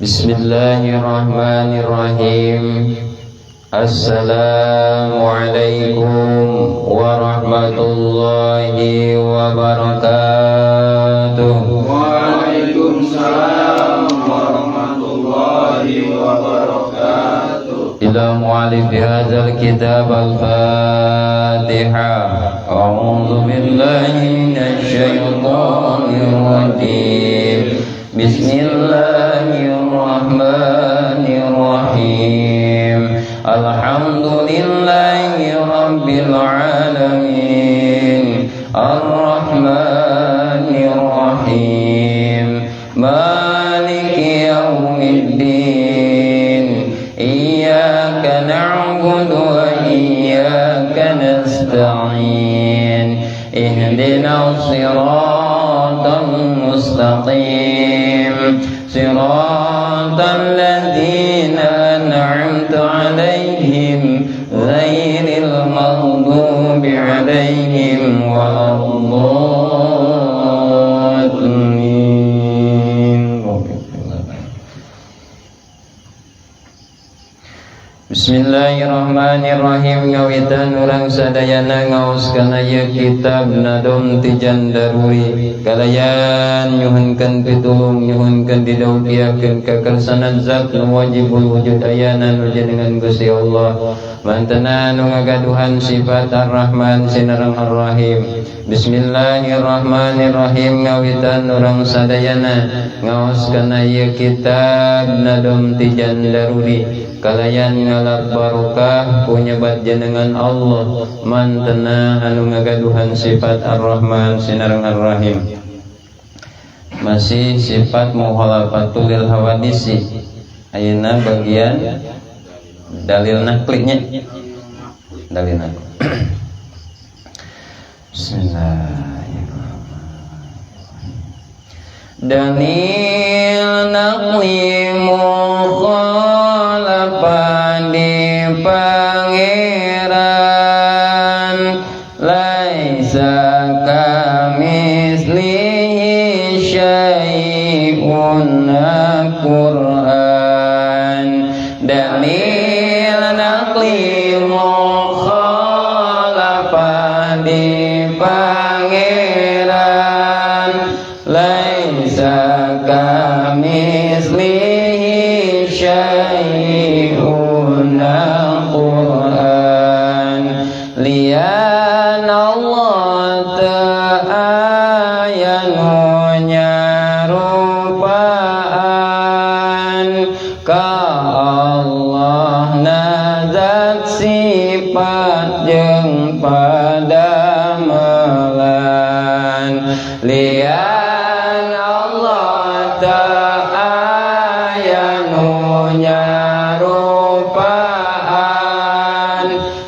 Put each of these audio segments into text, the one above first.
Bismillahirrahmanirrahim. Assalamualaikum warahmatullahi wabarakatuh. Waalaikumsalam warahmatullahi wabarakatuh. إلى مؤلف هذا الكتاب الفاتحة. أعوذ بالله من الشيطان الرجيم. بسم الله الرحمن الرحيم. الحمد لله رب العالمين، الرحمن الرحيم، مالك يوم الدين. إياك نعبد وإياك نستعين. اهدنا الصراط المستقيم، صراط الذين أنعمت عليهم، غير المغضوب عليهم ولا الضالين. Bismillahirrahmanirrahim. Ngawitan urang sadayana ngaos kana ieu kitab Nadom Tijan Daruri kalayan nyuhunkeun pitulung, nyuhunkeun didaukiakeun kakersana zat nu wajibul wujud ayana, nu jenengan Gusti Allah, mantena nu ngagaduhan sifat Ar-Rahman sinareng Ar-Rahim. Bismillahirrahmanirrahim. Ngawitan urang sadayana ngaos kana ieu kitab Nadom Tijan Daruri kalayan ngalap barokah ku nyebat jenengan Allah, mantena anu ngagaduhan sifat Ar-Rahman sinareng Ar-Rahim. Masih sifat mukhalafatul lil hawadisi. Ayeuna bagian dalil naklinya, dalil nakli. Bismillahirrahmanirrahim. Dalil nakli mukhalafah di Pangeran, laisa kamitslihi syai'un. Quran dalil nakli mukhalafah di Pangeran, laisa kamitslihi syai'un. Quran lian Allah teu aya nu nyarupaan ka Allah na zat sifat jeung padamelan. Lian Allah teu aya nu nyarupaan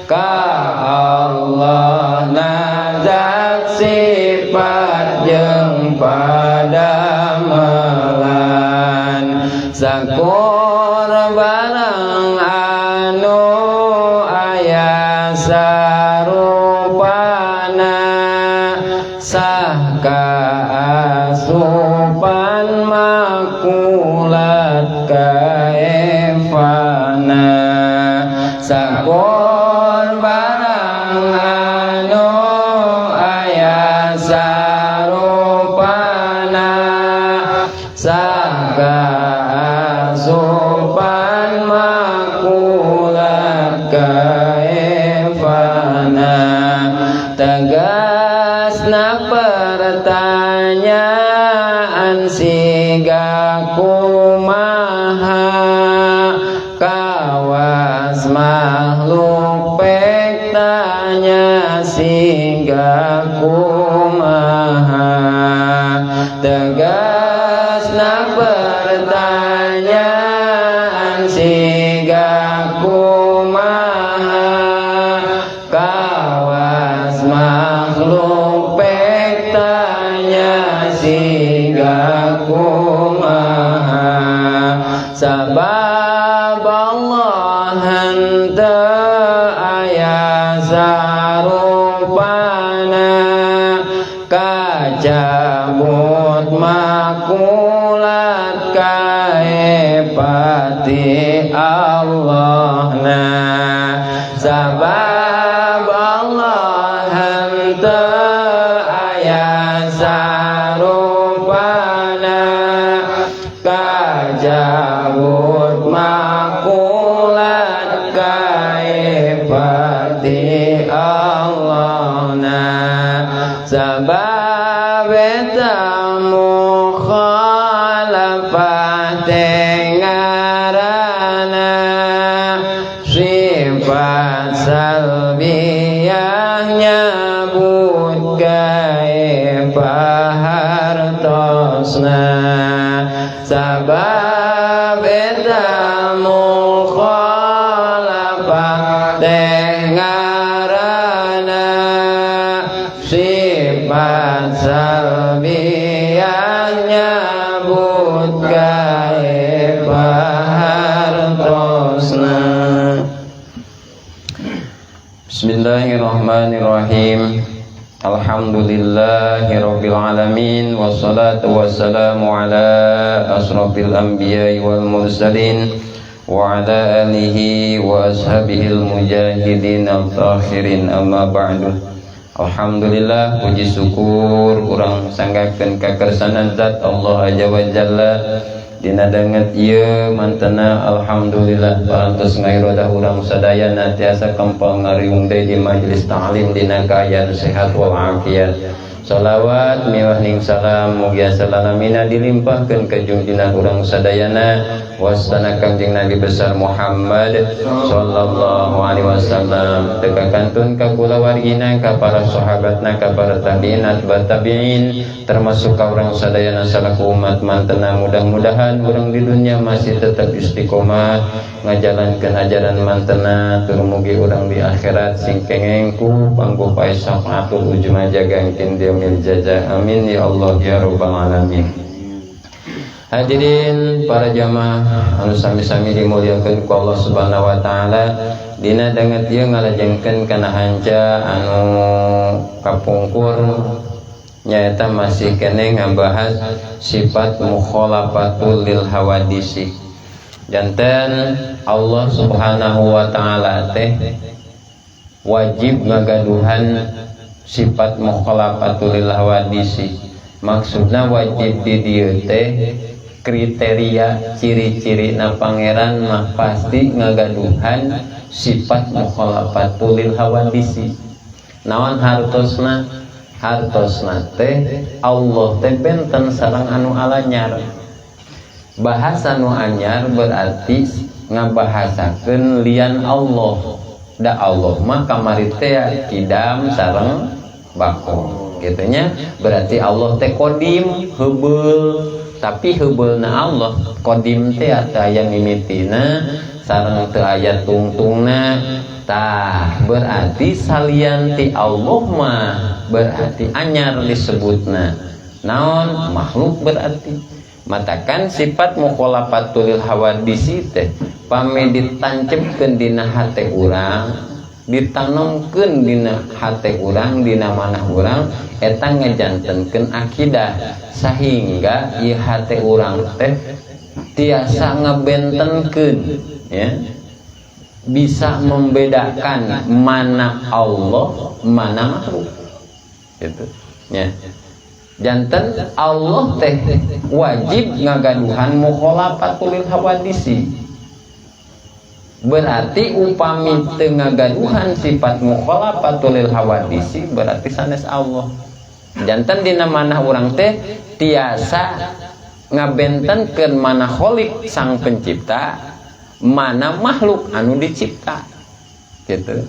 ka Allah na zat sifat jeung padamelan. Sakur barang anu aya sarupana sah kaasupan makulat kaefana. Sakur barang anu aya sarupana sah kaasupan makulat kaefana. Tegasna pertanyaan siga kumaha, kawas makhluk pek tanya siga kumaha. Tegasna pertanyaan siga kumaha, kawas makhluk pek tanya siga kumaha. Sabab Allah henteu aya sarupana, kacabut makulat kaefana. Kaifati Allah na sabab Allah henteu aya sarupana kajabut makulat kaifati Allah na sabab eta mukhalafah teh ngaranna sifat salbiyah nyabut gae pahartosna sabab eta mukhalafah teh ngaranna sifat salbiyah nyabut gae pahartosna. Bismillahirrahmanirrahim. Alhamdulillahirabbil alamin wassalatu wassalamu ala asrafil anbiya'i wal mursalin wa ala alihi wa ashabihil mujahidin al-takhirin, amma ba'du. Alhamdulillah, puji syukur urang sanggakeun ka kersana zat Allah Azza wa Jalla dina danget ieu mantena. Alhamdulillah, parantos ngairodah urang sadayana tiasa kempal ngariung deui di majelis ta'lim dina kaayaan sehat wal afiat. Salawat miwah ning salam mugia salalamina dilimpahkeun ka jungjungan urang sadayana wasana Kangjeng Nabi besar Muhammad sallallahu alaihi wasallam, teka kantun ka kulawargina, ka para sahabatna, ka para tabi'in, atba tabi'in, termasuk ka urang sadayana salaku umat mantena. Mudah-mudahan urang di dunia masih tetap istiqomah ngajalankeun ajaran mantena, tur mugi urang di akhirat sing kengeng ku pangku pae syafaatul ujma jagangkeun dia mil jaza. Amin ya Allah ya rabbal alamin. Hadirin para jamaah anu sami-sami dimuliakeun ku Allah Subhanahu wa taala, dina danget ieu ngalajengkeun kana hanca anu kapungkur, nyaeta masih keneh ngabahas sifat mukhalafatul lil hawadisi. Janten Allah Subhanahu wa taala teh wajib ngagaduhan sifat mukhalafatul lil hawadisi. Maksudna wajib di dieu teh kriteria ciri-ciri na pangeran mah pasti ngagaduhan sifat mukhalafatul lil hawadisi. Naon hartosna? Hartosna teh Allah teh benten sareng anu alanyar. Bahasa nu anyar berarti ngabahasakeun lian Allah. Da Allah mah kamari teh kidam sareng bako gitu nya. Berarti Allah teh kodim heubeul, tapi heubeulna Allah kodim teh aya mimitina sareng teu aya tungtungna. Tah berarti salian ti Allah mah berarti anyar disebutna. Naon makhluk berarti. Matakan sifat mukhalafatul lil hawadisi teh pame ditancepkeun dina hate urang, ditanomkeun dina hate urang, dina manah urang, eta ngajantenkeun akidah sehingga ieu hate urang teh tiasa ngabentenkeun, ya, bisa membedakan mana Allah, mana makhluk gitu ya. Janten Allah teh wajib ngagaduhan mukhalafatul lil hawadisi. Berarti upami teu ngagaduhan sifat mukhalafatul lil hawadisi berarti sanes Allah. Janten dina manah urang teh tiasa ngabentenkeun mana kholik sang pencipta, mana makhluk anu dicipta gitu.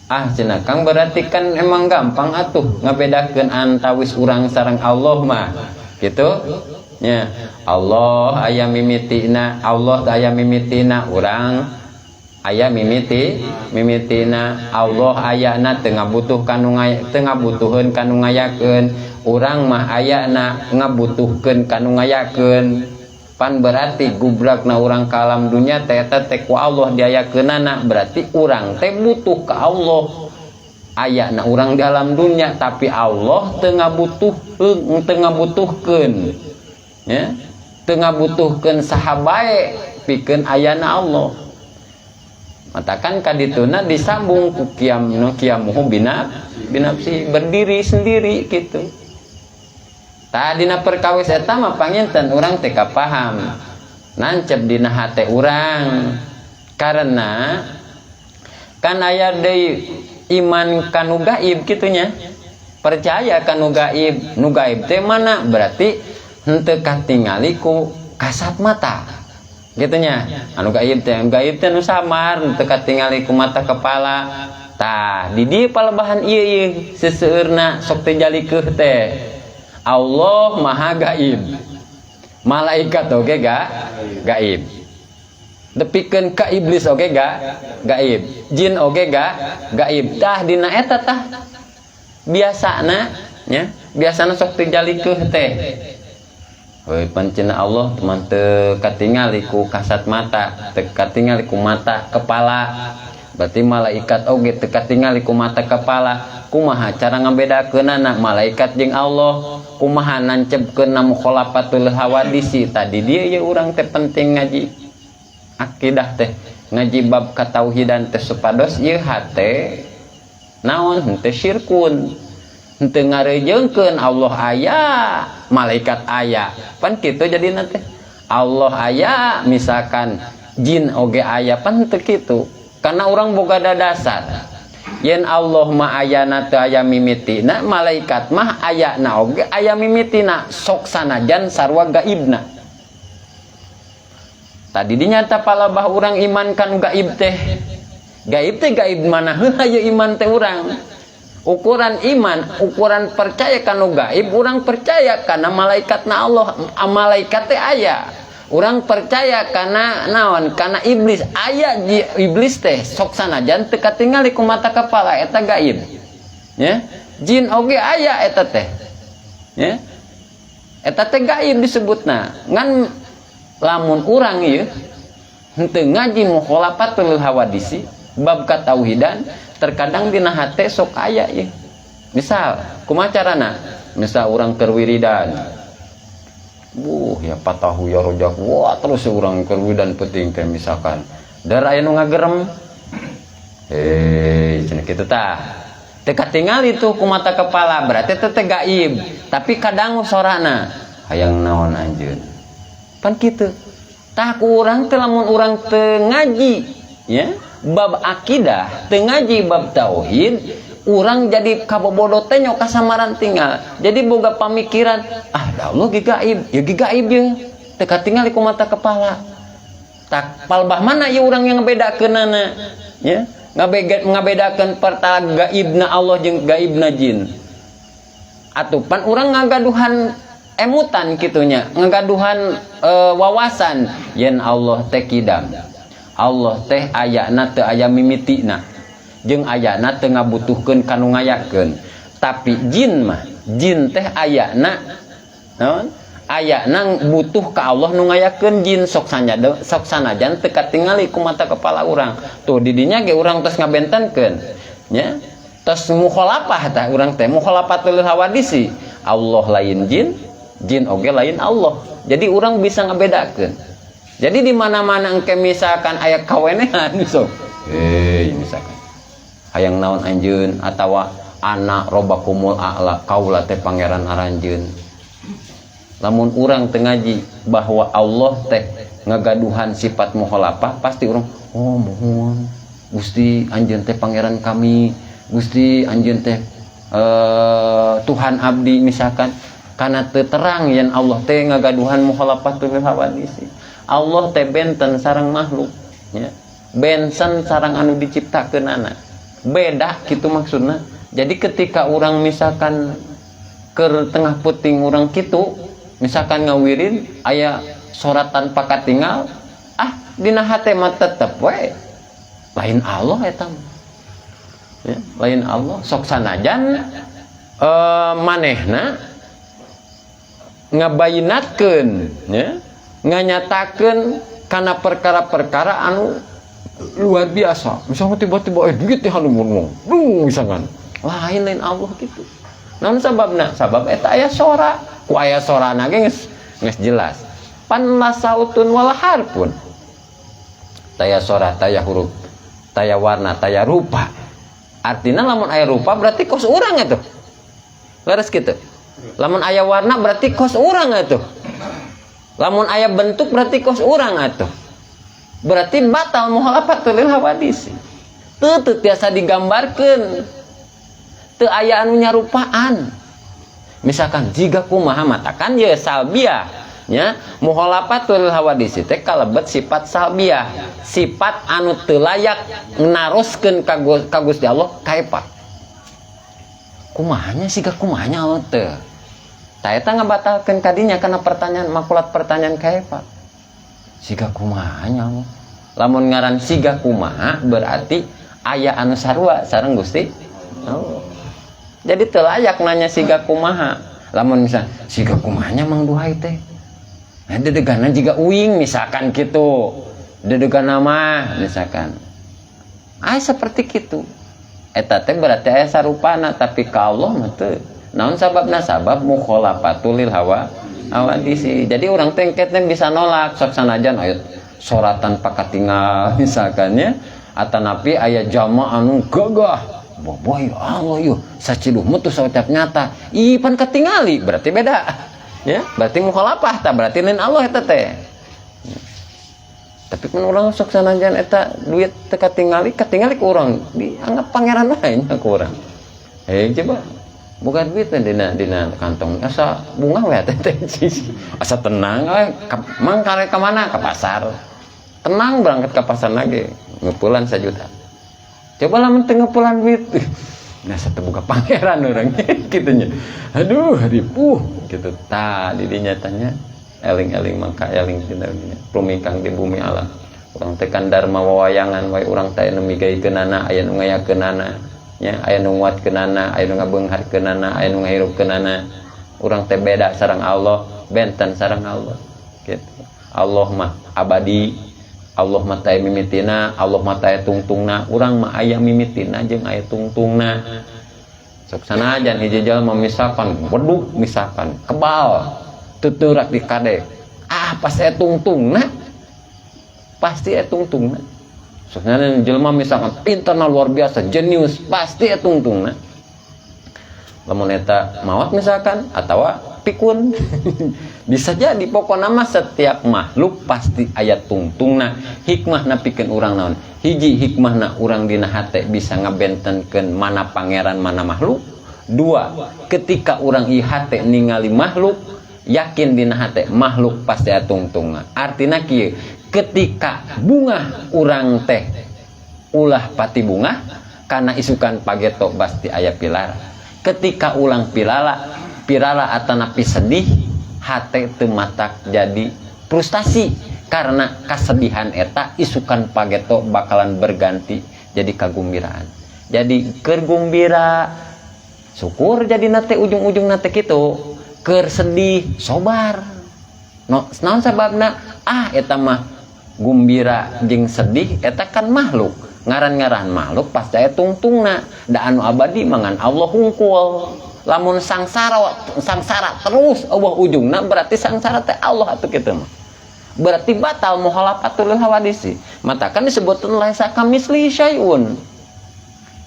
Ah cenah Kang, berarti kan emang gampang atuh ngabedakeun antawis urang sareng Allah mah gitu nya. Allah aya mimitina, Allah aya mimitina, urang aya mimiti mimitina. Allah ayana teu ngabutuh kanu teu ngabutuheun kanu ngayakeun, urang mah ayana ngabutuhkeun kanu ngayakeun. Pan berarti gubrakna urang ka alam dunya teh eta teh ku Allah diayakeunana, berarti urang teh butuh ka Allah. Ayana urang di alam dunya tapi Allah teu ngabutuhkeun, ya. Teu ngabutuhkeun saha bae pikeun ayana Allah. Matakan kadituna disambung ku kiam nu kiamuhu bina binafsi, berdiri sendiri gitu. Tah, dina perkawis eta mah panginten urang teh paham, nancep dina hate urang, karena kan aya deui iman kanu gaib kitunya, percaya kanu gaib. Nu gaib teh mana? Berarti henteu katingali ku kasat mata gitunya. Anu gaib teh, anu gaib teh nu samar, henteu katingali ku mata kepala. Tah, di dieu palebahan ieu ieu seseueurna sok teh jalikeuh teh. Allah maha gaib, malaikat oge ga gaib, depikeun ka iblis oge ga gaib, jin oge ga gaib. Tah, dina eta tah biasana nya, biasana sok teu jalikeuh teh. Heuy, pancena Allah teman teu katingali ku kasat mata, teu katingali ku mata kepala. Berarti malaikat oge teu katingali ku mata kepala. Kumaha cara ngabedakeunana malaikat jeung Allah? Kumaha nancepkeun mukhalafatul hawadisi tadi? Dia ya, urang teh penting ngaji akidah teh, ngaji bab katauhidan teh, supados ieu hate naon, henteu syirkun, henteu ngarejeungkeun Allah aya, malaikat aya. Pan kitu jadi teh, Allah aya, misalkan jin oge aya, pan henteu kitu. Karena urang boga dasar yen Allah mah ayana teu aya mimitina, malaikat mah ayana oge aya mimitina, sok sanajan sarua gaibna. Tadi dinyata palabah urang iman kan gaib teh. Gaib teh gaib mana heula ieu iman teh urang? Ukuran iman, ukuran percaya kanu gaib, urang percaya karena malaikatna Allah, malaikat teh aya. Urang percaya karena naon? Karena iblis aya, iblis teh sok sanajan teu katingali ku mata kepala, eta gaib. Ya. Jin oge aya eta teh. Ya. Eta teh gaib disebutna. Ngan lamun urang ieu henteu ngaji mukhalafatul hawadisi bab katauhidan, terkadang dina hate sok aya ieu. Misal, kumaha carana? Misal urang keur wiridan. Buh, ya fatahu ya rojak. Wah, terus urang keur wiridan penting teh misalkan. Dar aya nu ngagerem. Eh, cenah kitu tah. Teu katingali tuh ku mata kepala, berarti teh teh gaib. Tapi kadang sorana, hayang naon anjeun? Pan kitu. Tah, ku urang teh lamun urang teu ngaji ya, bab akidah, teu ngaji bab tauhid, urang jadi kabobodo teh nyok kasamaran tinggal. Jadi boga pamikiran, ah, da Allah ge gaib, ya ge gaib ye. Teu katingali ku mata kepala. Tak palbah mana ieu urang yang ngebedakeunana ya? Ngabedakeun pertala gaibna Allah jeung gaibna jin. Atuh pan urang ngagaduhan emutan kitunya, ngagaduhan wawasan yen Allah teh kidam. Allah teh ayana teu aya mimitina, jeung ayana teu ngabutuhkeun kanu ngayakeun. Tapi jin mah, jin teh ayana naon? Ayana butuh ka Allah nu ngayakeun jin, sok sanajan, sok sanajan teu katingali ku mata kepala urang. Tuh, di dinya ge urang tos ngabentenkeun nya. Tos mukhalafah tah urang teh, mukhalafatul hawadisi. Allah lain jin, jin oge lain Allah. Jadi urang bisa ngabedakeun. Jadi di mana-mana engke misalkan aya kawenehan sok. Eh, misalkan hayang naon anjeun atawa ana robbakumul a'la, kaula teh pangeran aranjeun. Lamun urang teu ngaji bahwa Allah teh ngagaduhan sifat mukhalafah, pasti urang, oh, mohon Gusti, anjeun teh pangeran kami, Gusti, anjeun teh Tuhan abdi misalkan, karena teu terang yen Allah teh ngagaduhan mukhalafatul hawadisi. Allah teh benten sareng makhluk ya, benten sareng anu diciptakeunana, beda gitu maksudna. Jadi ketika orang misalkan ke tengah puting orang gitu, misalkan ngawirid aya surat tanpa katingal, ah, dina hate mah tetep we lain Allah eta mah. Ya, lain Allah, sok sanajan manehna ngabayinatkeun ya, nganyatakeun kana perkara-perkara anu luar biasa. Misalnya tiba-tiba duit teh anu ngomong duh, misalkan lain, lain Allah gitu. Naon sababna? Sabab eta aya sora, ku aya sorana ge geus geus jelas. Pan la sautun wala harfun, taya sora, taya huruf, taya warna, taya rupa. Artinya lamun aya rupa berarti kos urang itu, leres gitu. Lamun aya warna berarti kos urang itu. Lamun aya bentuk berarti kos urang atuh. Berarti batal mukhalafatul lil hawadisi. Teu teu tiasa digambarkeun, teu aya anu nyarupaan. Misalkan jiga kumaha, matakan ye salbiah nya. Mukhalafatul hawadisi teh kalebet sifat salbiah, sifat anu teu layak naroskeun ka Gusti Allah. Kaifa, kumahanya, siga kumahanya Allah teh. Tah, eta ngabatalkeun kadinya karena pertanyaan makulat, pertanyaan kaifa, siga kumahanya Allah. Lamun ngaran siga kumaha berarti aya anu sarua sareng Gusti Allah. Jadi teu layak nanya siga kumaha. Lamun misal siga kumahanya Mang Duhai teh, nah, dedegana jiga uing misalkan gitu, dedegana mah misalkan aya seperti gitu, eta teh berarti aya sarupana. Tapi ka Allah mah teu. Naon sababna? Sabab mukhalafatul lil hawadisi. Jadi orang teh engketnya bisa nolak. Sok sanajan aya soratan pakatingal misalkan ya, atanapi aya jama anu gagah, boboy Allah yuk saciduh mutus saucap nyata, ih pan katingali, berarti beda ya, berarti mukhalafah. Tak berarti lain Allah eta teh. Tapi kan urang sok sanajan eta duit teu katingali, katingali ku urang dianggap pangeran wae nya ku urang. Eh, coba bukan duit teh dina kantong, asa bunga we teh teh, asa tenang we. Mang kare ka mana? Ka pasar. Tenang berangkat ke pasar lagi ngepulan 1 juta. Coba lamun teu ngepulan duit, nah, satu buka pangeran orang gitu nya, aduh ripuh gitu. Tah, di nyatanya eling-eling, mangka eling dina rumingkang di bumi alam urang teh kan dharma wawayangan wae. Urang teh anu migaikeunana, aya nu ngayakeunana nya, aya nu nguatkeunana, aya nu ngabeungharkeunana, aya nu ngahirupkeunana. Urang teh beda sareng Allah, benten sareng Allah gitu. Allah mah abadi, Allah mah taya mimitina, Allah mah taya tungtungna. Urang mah aya mimitina jeung aya tungtungna. Sok sanajan hiji jalma misalkan weduk, misalkan kebal, tuturak di kade, ah pasti aya tungtungna, pasti aya tungtungna. Sok sanajan jelema misalkan pintarna luar biasa, jenius, pasti aya tungtungna. Lamun eta maot misalkan atawa pikun, bisa jadi. Pokokna mah setiap makhluk pasti aya tungtungna. Hikmahna pikeun urang naon? Hiji, hikmahna urang dina hate bisa ngabentenkeun mana pangeran, mana makhluk. Dua, ketika urang ieu hate ningali makhluk, yakin dina hate makhluk pasti aya tungtungna. Artina kieu, ketika bunga urang teh ulah pati bunga karena isukan pageto pasti aya pilara. Ketika ulang pilala pirala atanapi sedih, hate teu matak jadi frustasi karena kesedihan eta isukan pageto bakalan berganti jadi kagumbiraan. Jadi keur gumbira syukur, jadi nate ujung-ujung nate kitu. Keur sedih sobar. No, naon sababna? Ah, eta mah gumbira jeung sedih eta kan makhluk. Ngaran-ngaran makhluk pasti aya tungtungna. Da anu abadi mangan Allah hungkul. Lamun sangsara sangsara terus euweuh ujungna, berarti sangsara teh Allah atuh kitu mah. Berarti batal mukhalafatul hawadisi. Matakan disebutkan laisa kamitslihi syai'un.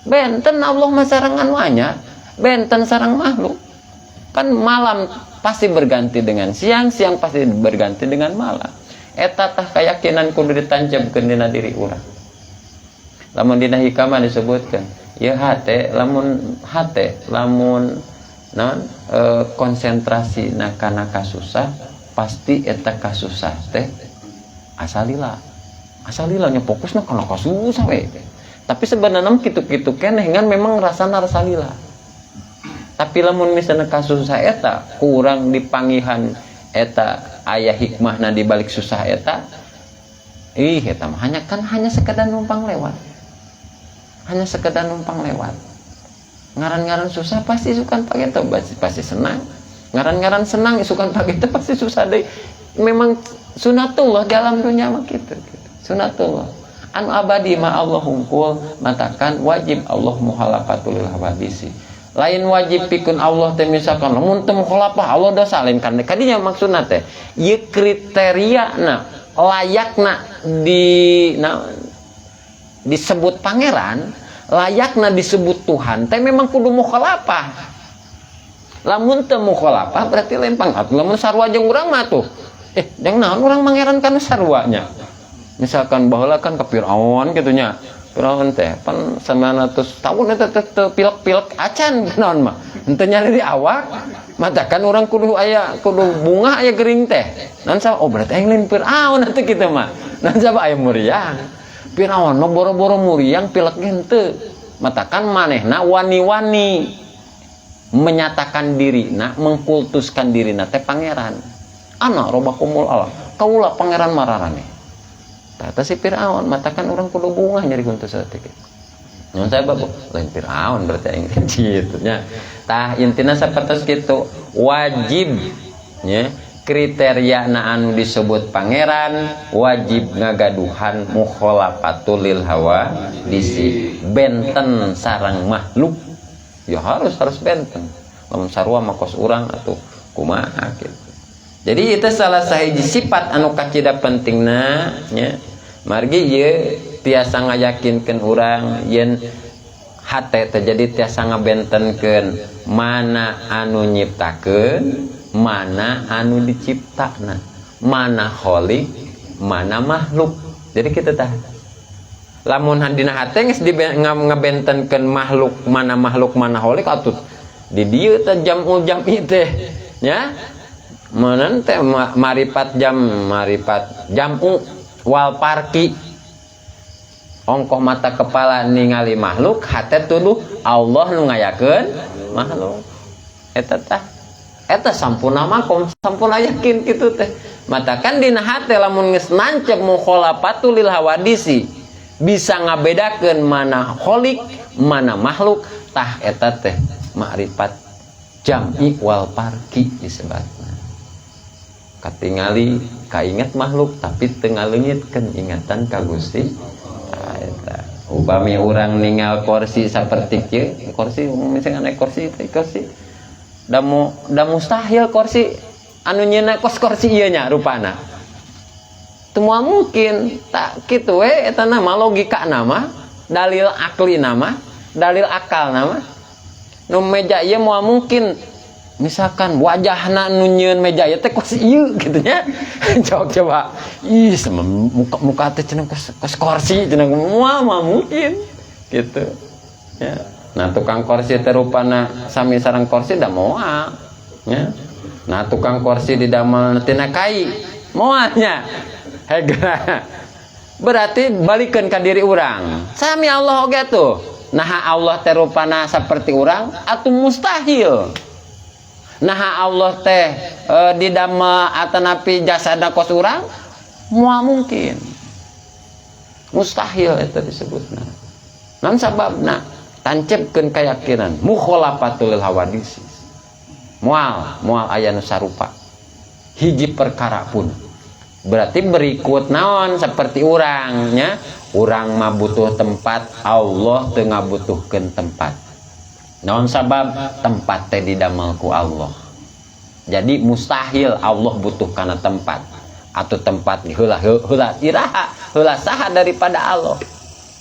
Benten Allah mah sareng anu anyar, benten sareng makhluk. Kan malam pasti berganti dengan siang, siang pasti berganti dengan malam. Eta tah keyakinan kudu ditancapkeun dina diri urang. Lamun dina hikmah disebutkan, ya hate lamun hate lamun naon konsentrasi na kana kasusah, pasti eta kasusah teh asalila asalila nya, fokusna kana kasusah we. Tapi sebenarnya kitu-kitu keneh, ngan memang rasana rasa lila. Tapi lamun misalnya kasusah eta kurang dipangihan, eta aya hikmahna di balik susah eta, ih eta mah hanya kan hanya sekedar numpang lewat, hanya sekedar numpang lewat. Ngaran-ngaran susah pasti isukan pageto pasti, pasti senang. Ngaran-ngaran senang isukan pageto pasti susah deh. Memang sunatullah dalam dunia mah gitu, gitu. Sunatullah. Anu abadi mah Allah hungkul. Matakan wajib Allah mukhalafatul hawadisi. Lain wajib pikeun Allah teh, misalkan lamun teu mukhalafah Allah dosa, lain kan kadinya maksudna teh. Ieu kriteriana layakna di na, disebut pangeran, layakna disebut Tuhan teh memang kudu mukhalafah. Lamun teu mukhalafah berarti lempang. Atuh lamun sarua jeung urang mah tuh, eh, jang naon urang mangeran kana saruanya? Misalkan baheula kan ke Firaun kitu nya. Firaun teh pan 900 tahun eta teh teu pilek-pilek acan, naon mah henteu nyari di awak. Matakan urang kudu aya, kudu bungah aya gering teh. Nan sama, oh, berarti aing lain Firaun atuh kitu mah. Nan sama aya muriang. Firaun mah boro-boro muriang, pilek ge henteu. Matakan manehna wani-wani menyatakan dirina, mengkultuskan dirina teh pangeran. Ana robbakumul a'la, kaula pangeran mararaneh. Tata si Firaun, matakan urang kudu bungah nyari kuntu saeutik. Nyun saya babu, lain Firaun berarti aing kitu nya. Tah, intina sapertos kitu, wajib nya kriteria na anu disebut pangeran wajib ngagaduhan mukhalafatul lil hawadisi, benten sareng makhluk. Ya harus harus benten. Lamun sarua mah kos urang atuh kumaha gitu. Jadi itu salah sahiji sifat anu kacida pentingna nya. Margi ieu tiasa ngayakinkeun urang yen hate teh jadi tiasa ngabentenkeun mana anu nyiptakeun, mana anu diciptana, mana khalik, mana makhluk. Jadi kita tah lamun dina hate geus ngabentenkeun makhluk mana, makhluk mana khalik, atuh di dieu teh jamul jam'i teh nya, mana teh maripat jam, maripat jam'u wal farqi. Ongkoh mata kepala ningali makhluk, hate tuduh Allah nu ngayakeun makhluk. Eta tah eta sampurna makom, sampurna yakin kitu teh. Matakan dina hate lamun geus nancep mukhalafatul lil hawadisi, bisa ngabedakeun mana kholik, mana makhluk, tah eta teh makrifat jam'i wal farqi disebutna. Katingali kainget makhluk tapi teu ngaleungitkeun ingatan ka Gusti. Tah eta upami urang ningal kursi saperti kieu, kursi misalnya naik kursi teh, kursi da mu da mustahil kursi anu nyeuna kos kursi ieu nya rupana. Teu moal mungkin tak kitu we. Eta nama logika, nama dalil akli, nama dalil akal, nama nu meja ieu moal mungkin misalkan wajahna nu nyieun meja ieu teh kos ieu gitu nya. Coba coba, ih, sama muka muka teh cenah kos kos kursi cenah, moal moal mungkin gitu ya. Nah, tukang kursi teh rupana sami sareng kursi da moal nya. Nah, tukang kursi didamel tina kai moal nya. Hegra berarti balikeun ka diri urang, sami Allah oge tuh. Nah, Allah teh rupana seperti urang atau mustahil. Nah, Allah teh didamel atanapi jasada kos urang moal mungkin, mustahil eta disebutna. Naon sababna? Tancepkeun keyakinan mukhalafatul hawadis, moal moal aya nu sarupa hiji perkara pun. Berarti berikut naon seperti urangnya, urang mah butuh tempat, Allah teu ngabutuhkeun tempat. Naon sabab? Tempat teh didamel ku Allah. Jadi mustahil Allah butuh karena tempat atau tempat heula heula iraha heula saha daripada Allah.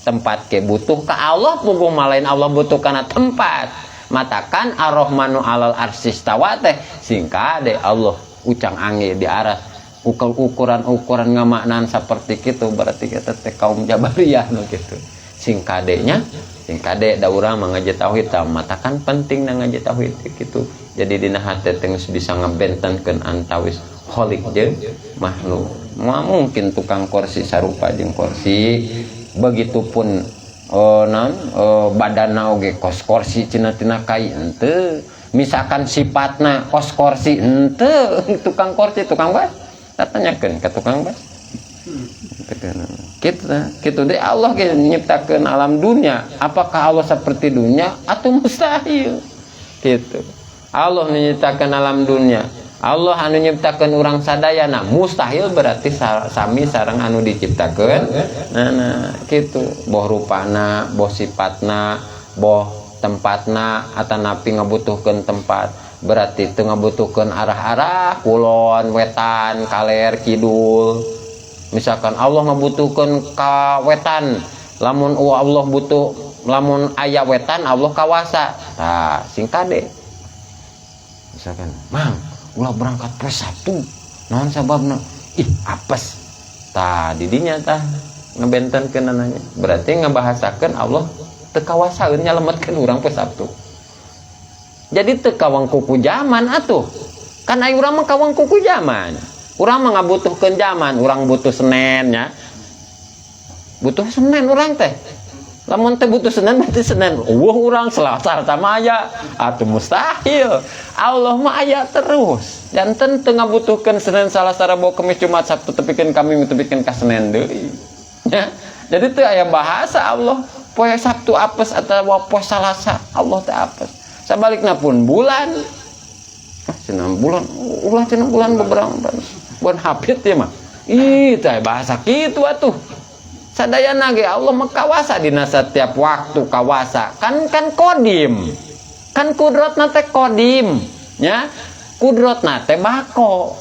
Tempat ke butuh ke Allah, puguh malain Allah butuh karena tempat. Matakan Ar-Rahmanu alal arsistawa teh singkade Allah ucang angin di aras. Ukuran-ukuran ngamaknaan seperti itu berarti kita teh kaum Jabariyah nu kitu. Sing kadenya, sing kade da urang mah ngaji tauhid tah, matakan penting na ngaji tauhid kitu. Jadi dina hate teh geus bisa ngabentenkeun antawis khalik jeung makhluk. Moal mungkin tukang kursi sarupa jeung kursi, begitupun oh, naon oh, badanna oge kos kursi cenah tina kai henteu. Misalkan sifatna kos kursi henteu, tukang kursi, tukang bas tanyakeun ka tukang bas. Kita kitu deh. Allah ge nyiptakeun alam dunia, apakah Allah seperti dunia atau mustahil gitu. Allah menyiptakan alam dunia, Allah anu nyiptakeun urang sadayana, mustahil berarti sami sareng anu diciptakeun. Nah, nah gitu, boh rupana, boh sifatna, boh Tempatna atanapi ngabutuhkeun tempat, berarti teu ngabutuhkeun arah-arah kulon, wetan, kaler, kidul. Misalkan Allah ngabutuhkeun ka wetan, lamun Allah butuh, lamun aya wetan Allah kawasa. Tah, sing kade. Misalkan, "Mang, ulah berangkat poe Sabtu." Naon sababna? "Ih, apes." Tah, didinya tah ngebentenkeun nanya. Berarti ngabahasakeun Allah teu kawasaeun nyalametkeun urang poe Sabtu. Jadi teu kawangku ku zaman atuh. Kan aya urang mah kawangku ku zaman. Urang mah ngabutuhkeun zaman, urang butuh Senin nya. Butuh Senin urang teh. Lamun teh butuh Senin, berarti Senin euweuh urang, Selasa sama aya. Atuh mustahil. Allah mah aya terus. Janten teu ngabutuhkeun Senin, Salasa, Rebo, Kemis, Jumat, Sabtu, tepikeun Kamis, tepikeun ka Senin deui. Ya. Jadi teu aya bahasa Allah poe Sabtu apes atau poe Salasa Allah teh apes. Sabalikna pun bulan. Ah, cenah bulan, ulah cenah bulan beberapa bulan hafid ya mah. Ih, teh bahasa kitu atuh. Sadayana ge Allah mah kawasa dina setiap waktu kawasa. Kan kan kodim. Kan kudrotna teh kodim, nya. Kudrotna teh bako.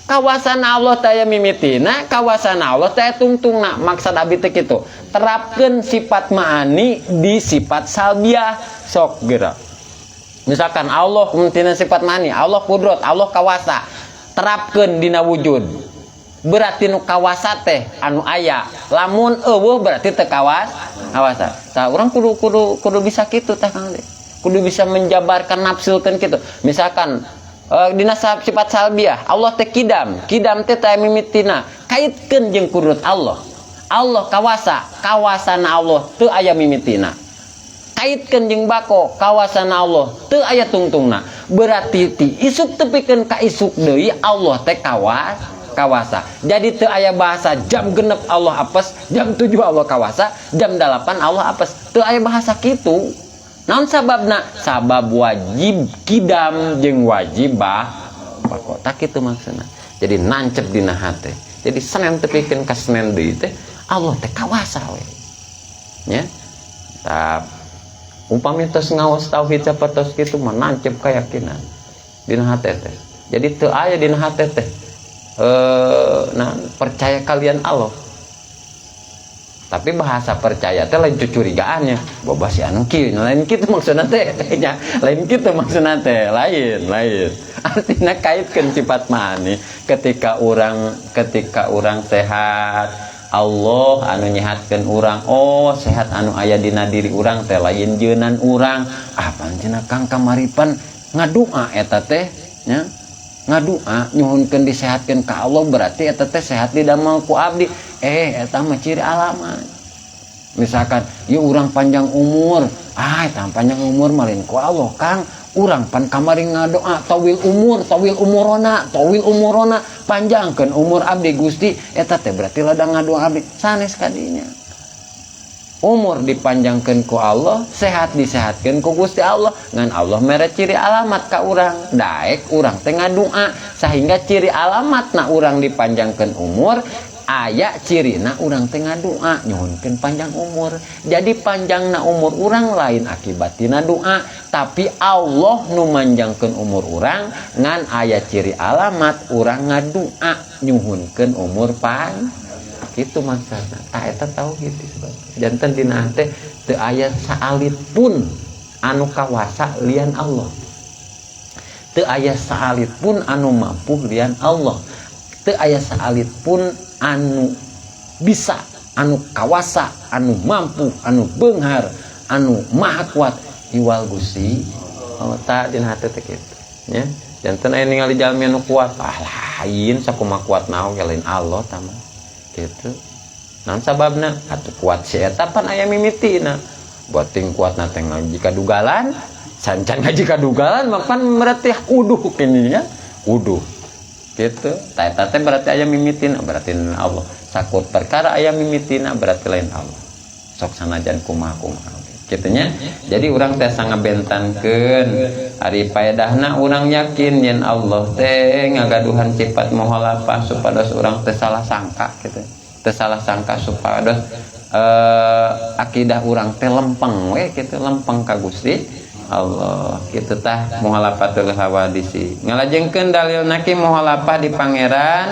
Kawasan Allah teh mimitina, kawasan Allah teh tungtungna. Maksud abi teh kitu. Terapkeun sifat ma'ani di sifat salbiah sok geura. Misalkan Allah tina sifat ma'ani, Allah kudrot, Allah kawasa. Terapkeun dina wujud. Berarti nu kawasa teh anu aya. Lamun euweuh berarti teu kawasa. Tah, urang kudu kudu kudu bisa kitu tah, Kang De. Kudu bisa menjabarkan, nafsilkeun kitu. Misalkan dina sifat salbiah Allah teh kidam, kidam teh teh mimitina, kaitkeun jeung kudrat Allah. Allah kawasa, kawasana Allah teu aya mimitina. Kaitkeun jeung bako, kawasana Allah teu aya tungtungna. Berarti ti isuk tepikeun ka isuk deui Allah teh kawasa. Jadi teu aya bahasa jam 6 Allah apes, jam 7 Allah kawasa, jam 8 Allah apes. Teu aya bahasa kitu. Naon sababna? Sabab wajib kidam jeung wajib bako. Tak kitu maksudna. Jadi nancep dina hate. Jadi Senin tepikeun ka Senin deui teh Allah teh kawasa we. Nya. Tah, upami tos ngaos tauhid sapertos kitu mah nancep keyakinan dina hate teh. Jadi teu aya dina hate teh nah, percaya kalian Allah. Tapi bahasa percaya teh lain cucurigaannya. Boba si anu kieu, lain kitu maksudna teh. Nya, lain kitu maksudna teh, lain, lain. Artinya kaitkeun sifat ma'ani ketika urang sehat, Allah anu nyehatkeun urang. Oh, sehat anu aya dina diri urang teh lain jeunan urang. Ah, pan cenah Kang kamaripan ngadua eta teh nya. Ngadua nyuhunkeun disehatkeun ka Allah, berarti eta teh sehat didamel ku abdi. Eta mah ciri alamat. Misalkan, yuk urang panjang umur. Ah, eta panjang umur mah lain ku Allah, Kang. Urang pan kamari ngadoa tawil umur, tawil umurona, tawil umurona, panjangkeun umur abdi Gusti. Eta teh berarti ladang ngadoa abdi. Sanes kadinya. Umur dipanjangkeun ku Allah, sehat disehatkeun ku Gusti Allah. Ngan Allah mere ciri alamat ka urang. Daek urang teh ngadua sehingga ciri alamatna urang dipanjangkeun umur, aya cirina urang teh ngadua nyuhunkeun panjang umur. Jadi panjangna umur urang lain akibat tina doa, tapi Allah nu manjangkeun umur urang, ngan aya ciri alamat urang ngadua nyuhunkeun umur pan. Kitu maksudna. Tah, eta tauhid disebut. Janten dina teh teu aya saalit pun anu kawasa lian Allah. Teu aya saalit pun anu mampu lian Allah. Teu aya saalit pun anu bisa, anu kawasa, anu mampu, anu beunghar, anu maha kuat iwal Gusti Allah. Ta dina hate teh kitu nya. Janten aya ningali jalmi anu kuat, ah lain sakumaha kuat naon ge lain Allah tah mah kitu. Naon sababna? Atuh kuat si eta pan aya mimitina. Boting kuatna teh ngaji kadugalan, sancan ngaji kadugalan mah pan berarti uduh kini nya, uduh gitu. Tah, eta teh berarti aya mimitina, berarti lain Allah. Sakur perkara aya mimitina berarti lain Allah, sok sanajan kumaha kumaha kitu nya. Jadi urang teh sangabentankeun ari paedahna urang yakin yen Allah teh ngagaduhan sifat muhalafah supados urang teh salah sangka gitu, teh salah sangka supados akidah urang teh lempeng we kitu, lempeng ka Gusti Allah kitu. Tah, mukhalafatul hawadisi ngalajengkeun dalilna ki mukhalafah di Pangeran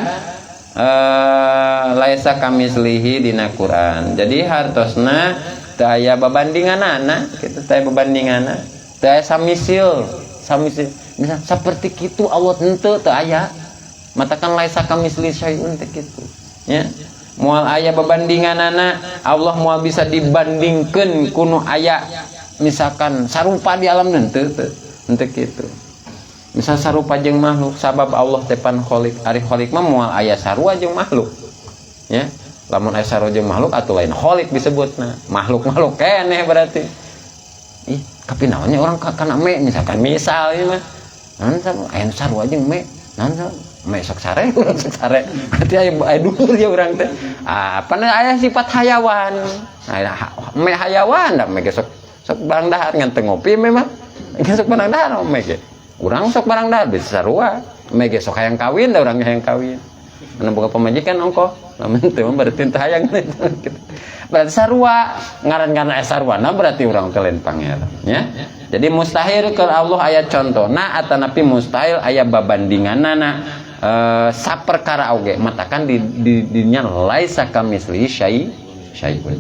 laisa kamislihi dina Quran. Jadi hartosna teu aya babandinganana kitu, teu aya babandinganana, teu aya samisil samisil, misal seperti kitu Allah henteu, teu aya. Matakan laisa kamisli syai'un teh kitu nya, moal aya babandinganana. Allah moal bisa dibandingkeun ku nu aya, misalkan sarupa di alam, henteu, teu, henteu kitu. Misal sarupa jeung makhluk, sabab Allah teh pan khalik. Ari khalik mah moal aya sarua jeung makhluk ya. Lamun aya sarua jeung makhluk atuh lain khalik disebutna, makhluk-makhluk keneh berarti. Ih, tapi naonnya orang kana me, misalkan, misal ieu mah naon, aya sarua jeung me naon, me sok sare, urang sok sare, berarti aya aya dulur ya urang teh. Ah, apa aya sifat hayawan, aya me hayawan da, me ge sok sok barang dahar, ngan teu ngopi. Memang sok barang dahar me ge, urang sok barang dahar, bisa sarua. Me ge sok hayang kawin da, urang hayang kawin, anu boga pamajikan ongkoh. Lamun teu mah berarti teu hayang gitu. Berarti sarua ngaran-ngaran aya saruana, berarti urang teh lain Pangeran ya. Jadi mustahil ke Allah aya contona atanapi mustahil aya babandinganana saperkara oge. Matakan di dinya laisa kamisli syai'un.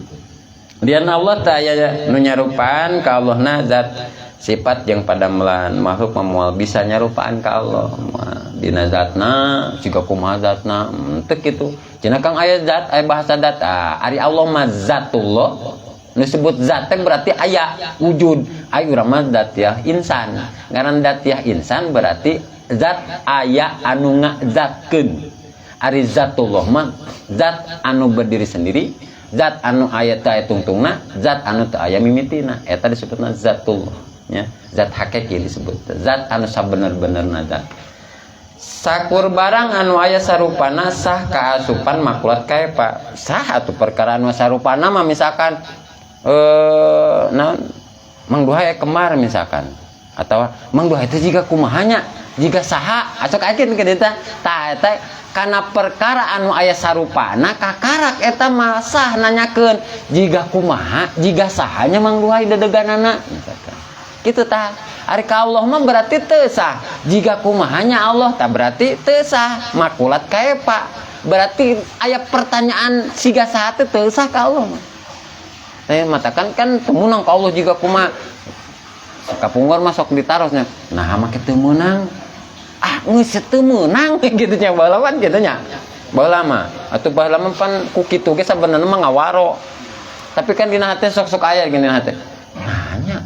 Lian Allah teh aya nu nyarupaan ka Allah na zat, sifat yang padamelan. Makhluk mah moal bisa nyarupaan ka Allah, moal dina zatna, siga kumaha zatna, teu kitu. Cenah kang aya zat, aya bahasa zat. Ah, ari Allah mah zatullah. Nu disebut zat teh berarti aya wujud. Ari urang mah dzatiyah insan. Ngaran dzatiyah insan berarti zat aya anu ngazatkeun. Ari zatullah mah zat anu berdiri sendiri, zat anu aya teu aya tungtungna, zat anu teu aya mimitina. Eta disebutna zatullah nya. Zat hakiki disebut. Zat anu sabener-benerna zat. Sakur barang anu aya sarupana sah kaasupan makulat kaepa. Sah atuh perkara anu sarupana mah, misalkan naon, Mang Duha kembar misalkan, atau Mang Duha itu jiga kumahanya, jiga saha acok aja ke dieu tah. Eta karena perkara anu aya sarupana kakarak, eta mah sah nanyakeun jiga kumaha, jiga sahanya Mang Duha dedeganana misalkan kitu. Tah, ari ka Allah mah berarti teu sah jiga kumahanya Allah. Tah, berarti teu sah makulat kaepa, berarti aya pertanyaan siga saha teh teu sah ka Allah mah. Matakan kan teu meunang ka Allah jiga kumaha. Kapungkur mah sok ditarosnya, nah make teu meunang, ah geus teu meunang gitu nya, baheula kan gitu nya. Baheula mah atuh, baheula mah pan ku kitu ge sabenerna mah ngawaro, tapi kan dina hati sok-sok aya gini hati nanya,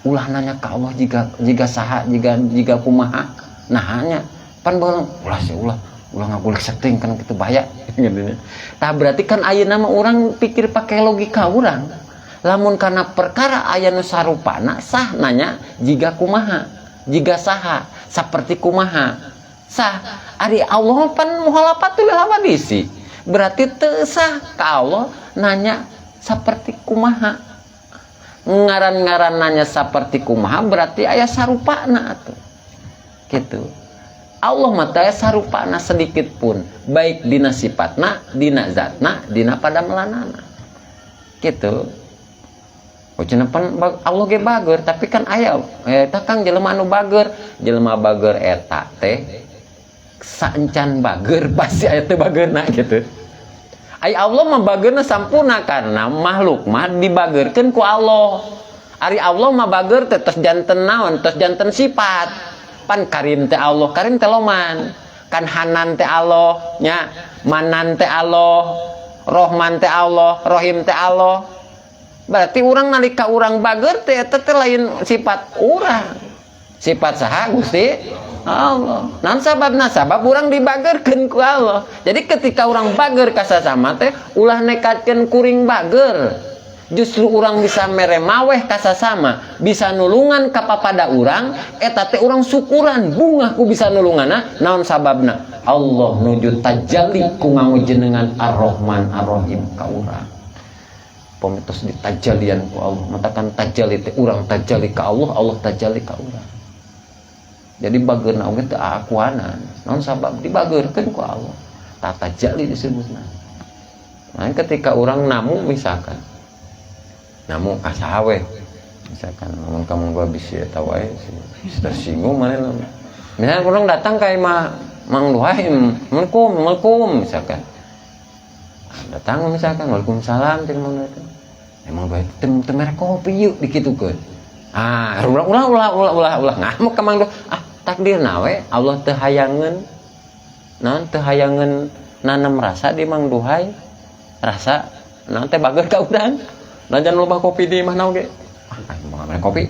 ulah nanya ka Allah jiga jiga saha, jiga jiga kumaha. Nah nya pan baheula ulah sih, ulah ulah ngagulik setting kan kitu bahaya gitu. Tah, berarti kan ayeuna mah urang pikir pakai logika urang. Lamun karena perkara aya nu sarupana sah nanya jiga kumaha, jiga saha, seperti kumaha, sah. Ari Allah pan mukhalafatul hawadisi, berarti teu sah ka Allah nanya seperti kumaha. Ngaran-ngaran nanya seperti kumaha berarti aya sarupana atuh gitu. Allah mah teu aya sarupana sedikit pun, baik dina sifatna, dina zatna, dina padamelanana gitu. Oh, cenah pan Allah ge bager, tapi kan aya eta Kang jelema anu bager, jelema bager eta teh saencan bager pasti aya teu bagerna gitu. Ai Allah mah bagerna sampurna karena makhluk mah dibagerkeun ku Allah. Ari Allah mah bager teh tos janten naon, tos janten sifat. Pan Karim teh Allah, Karim teh loman. Kan Hanan teh Allah nya, Manan teh Allah, Rohman teh Allah, Rohim teh Allah. Berarti urang nalika urang bager teh eta teh lain sifat urang. Sifat saha? Gusti Allah. Naon sababna? Sabab urang dibagerkeun ku Allah. Jadi ketika urang bager ka sasama teh ulah nekatkeun kuring bager. Justru urang bisa mere maweh ka sasama, bisa nulungan ka papada urang, eta teh urang syukuran, bungah ku bisa nulunganna. Naon sababna? Allah nuju tajalli ku ngajenengan Ar-Rahman Ar-Rahim ka urang. Pamitos ditajalian ku Allah, matakan tajalli teh urang tajalli ka Allah, Allah tajalli ka urang. Jadi bageurna oge teu akuanan. Naon sabab? Dibageurkeun ku Allah. Tah, tajalli disebutna. Nah, ketika orang namu misalkan namu ka saha we misalkan ngomong kamu gua bisi eta wae tersinggung mana. Misalnya orang datang ka imah Mang Duhai, "Assalamualaikum, assalamualaikum," misalkan datang misalkan, "Waalaikumsalam," cek Mang Duhai teh. "Emang Duhai teu mere kopi yuk," dikitukeun. Ah, ulah ulah ulah ulah ulah ulah ngamuk ka Mang Duhai. Ah, takdirna we Allah teu hayangeun naon, teu hayangeun nanam rasa di Mang Duhai, rasa naon teh bager ka urang. Najan loba kopi di imahna oge, ah, mau mere kopi.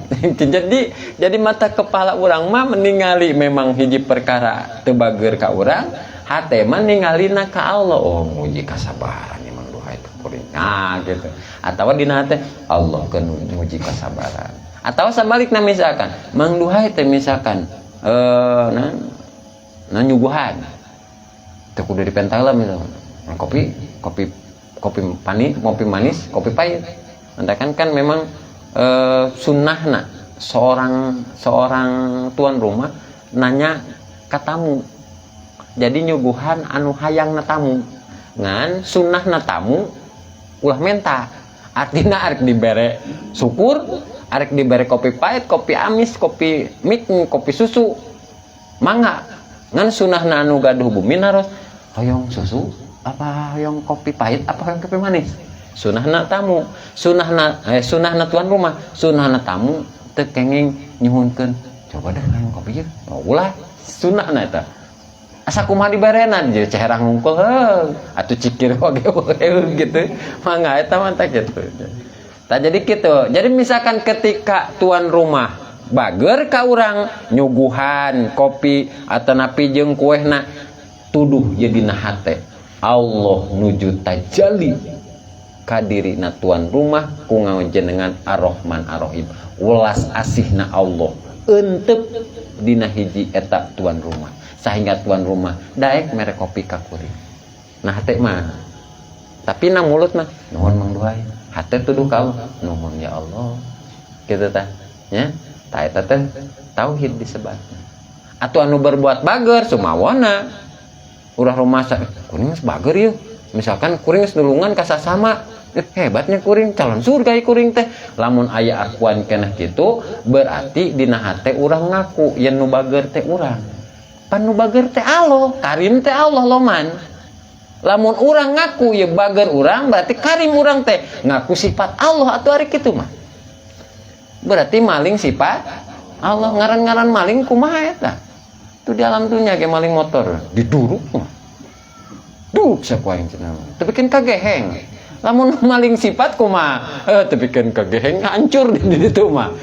Jadi mata kepala urang mah meningali memang hiji perkara teu bager ka urang, hate mah ningalina ka Allah. Oh, nguji kasabaran Mang Duhai teh kuring. Nah, gitu. Atau dina hate Allah kan nguji kasabaran. Atau sebaliknya misalkan Mang Duhai teh misalkan nah, nah nyuguhan teu kudu dipentala misalkan. Nah, kopi kopi kopi pani, kopi manis, kopi pahit. Nanti kan kan memang sunnahna seorang seorang tuan rumah nanya ke tamu, jadi nyuguhan anu hayang na tamu. Ngan sunnahna tamu ulah menta, artinya arek dibere syukur, arek dibere kopi pahit, kopi amis, kopi mik, kopi susu, mangga. Ngan sunnahna anu gaduh bumi naros, hoyong susu apa, hoyong kopi pahit apa, hoyong kopi manis. Sunahna tamu, sunahna sunahna tuan rumah. Sunahna tamu teu kenging nyuhunkeun, "Coba deh hayang kopi ieu." Oh, ulah. Sunahna eta asa kumaha dibarena jadi ceherang ngungkul heuh atuh cikir oge gitu, mangga eta mah teh gitu. Tah, jadi gitu. Jadi misalkan ketika tuan rumah bager ka urang, nyuguhan kopi atau napi jeung kuehna, tuduh jadi hate Allah nuju tajali kadirina tuan rumah ku ngajenengan Ar-Rahman Ar-Rahim, welas asihna Allah entep dina hiji eta tuan rumah sehingga tuan rumah daek mere kopi ka kuring. Nah, hate mah, tapi na mulut mah, "Nuhun, Mang Duhai." Hate tuduh ka Allah, "Nuhun ya Allah," gitu tah nya. Tah, eta teh tauhid disebutna. Atau anu berbuat bager sumawana urang rumah, "Kuring geus bager yeuh," misalkan, "kuring geus nulungan ka sasama, hebatnya kuring, calon surga kuring teh." Lamun aya akuan keneh kitu, berarti dina hate urang ngaku yen nu bager teh urang. Pan nu bager teh Allah, karim teh Allah loman. Lamun urang ngaku ya bager urang, berarti karim urang teh ngaku sifat Allah atau ari kitu mah berarti maling sifat Allah. Ngaran-ngaran maling kumaha eta tuh di alam dunia ge maling motor diduruk mah duk siapa yang cenah, tapi kan kageheng. Lamun maling sifat kumaha? Tapi kan kageheng, hancur di ditu mah.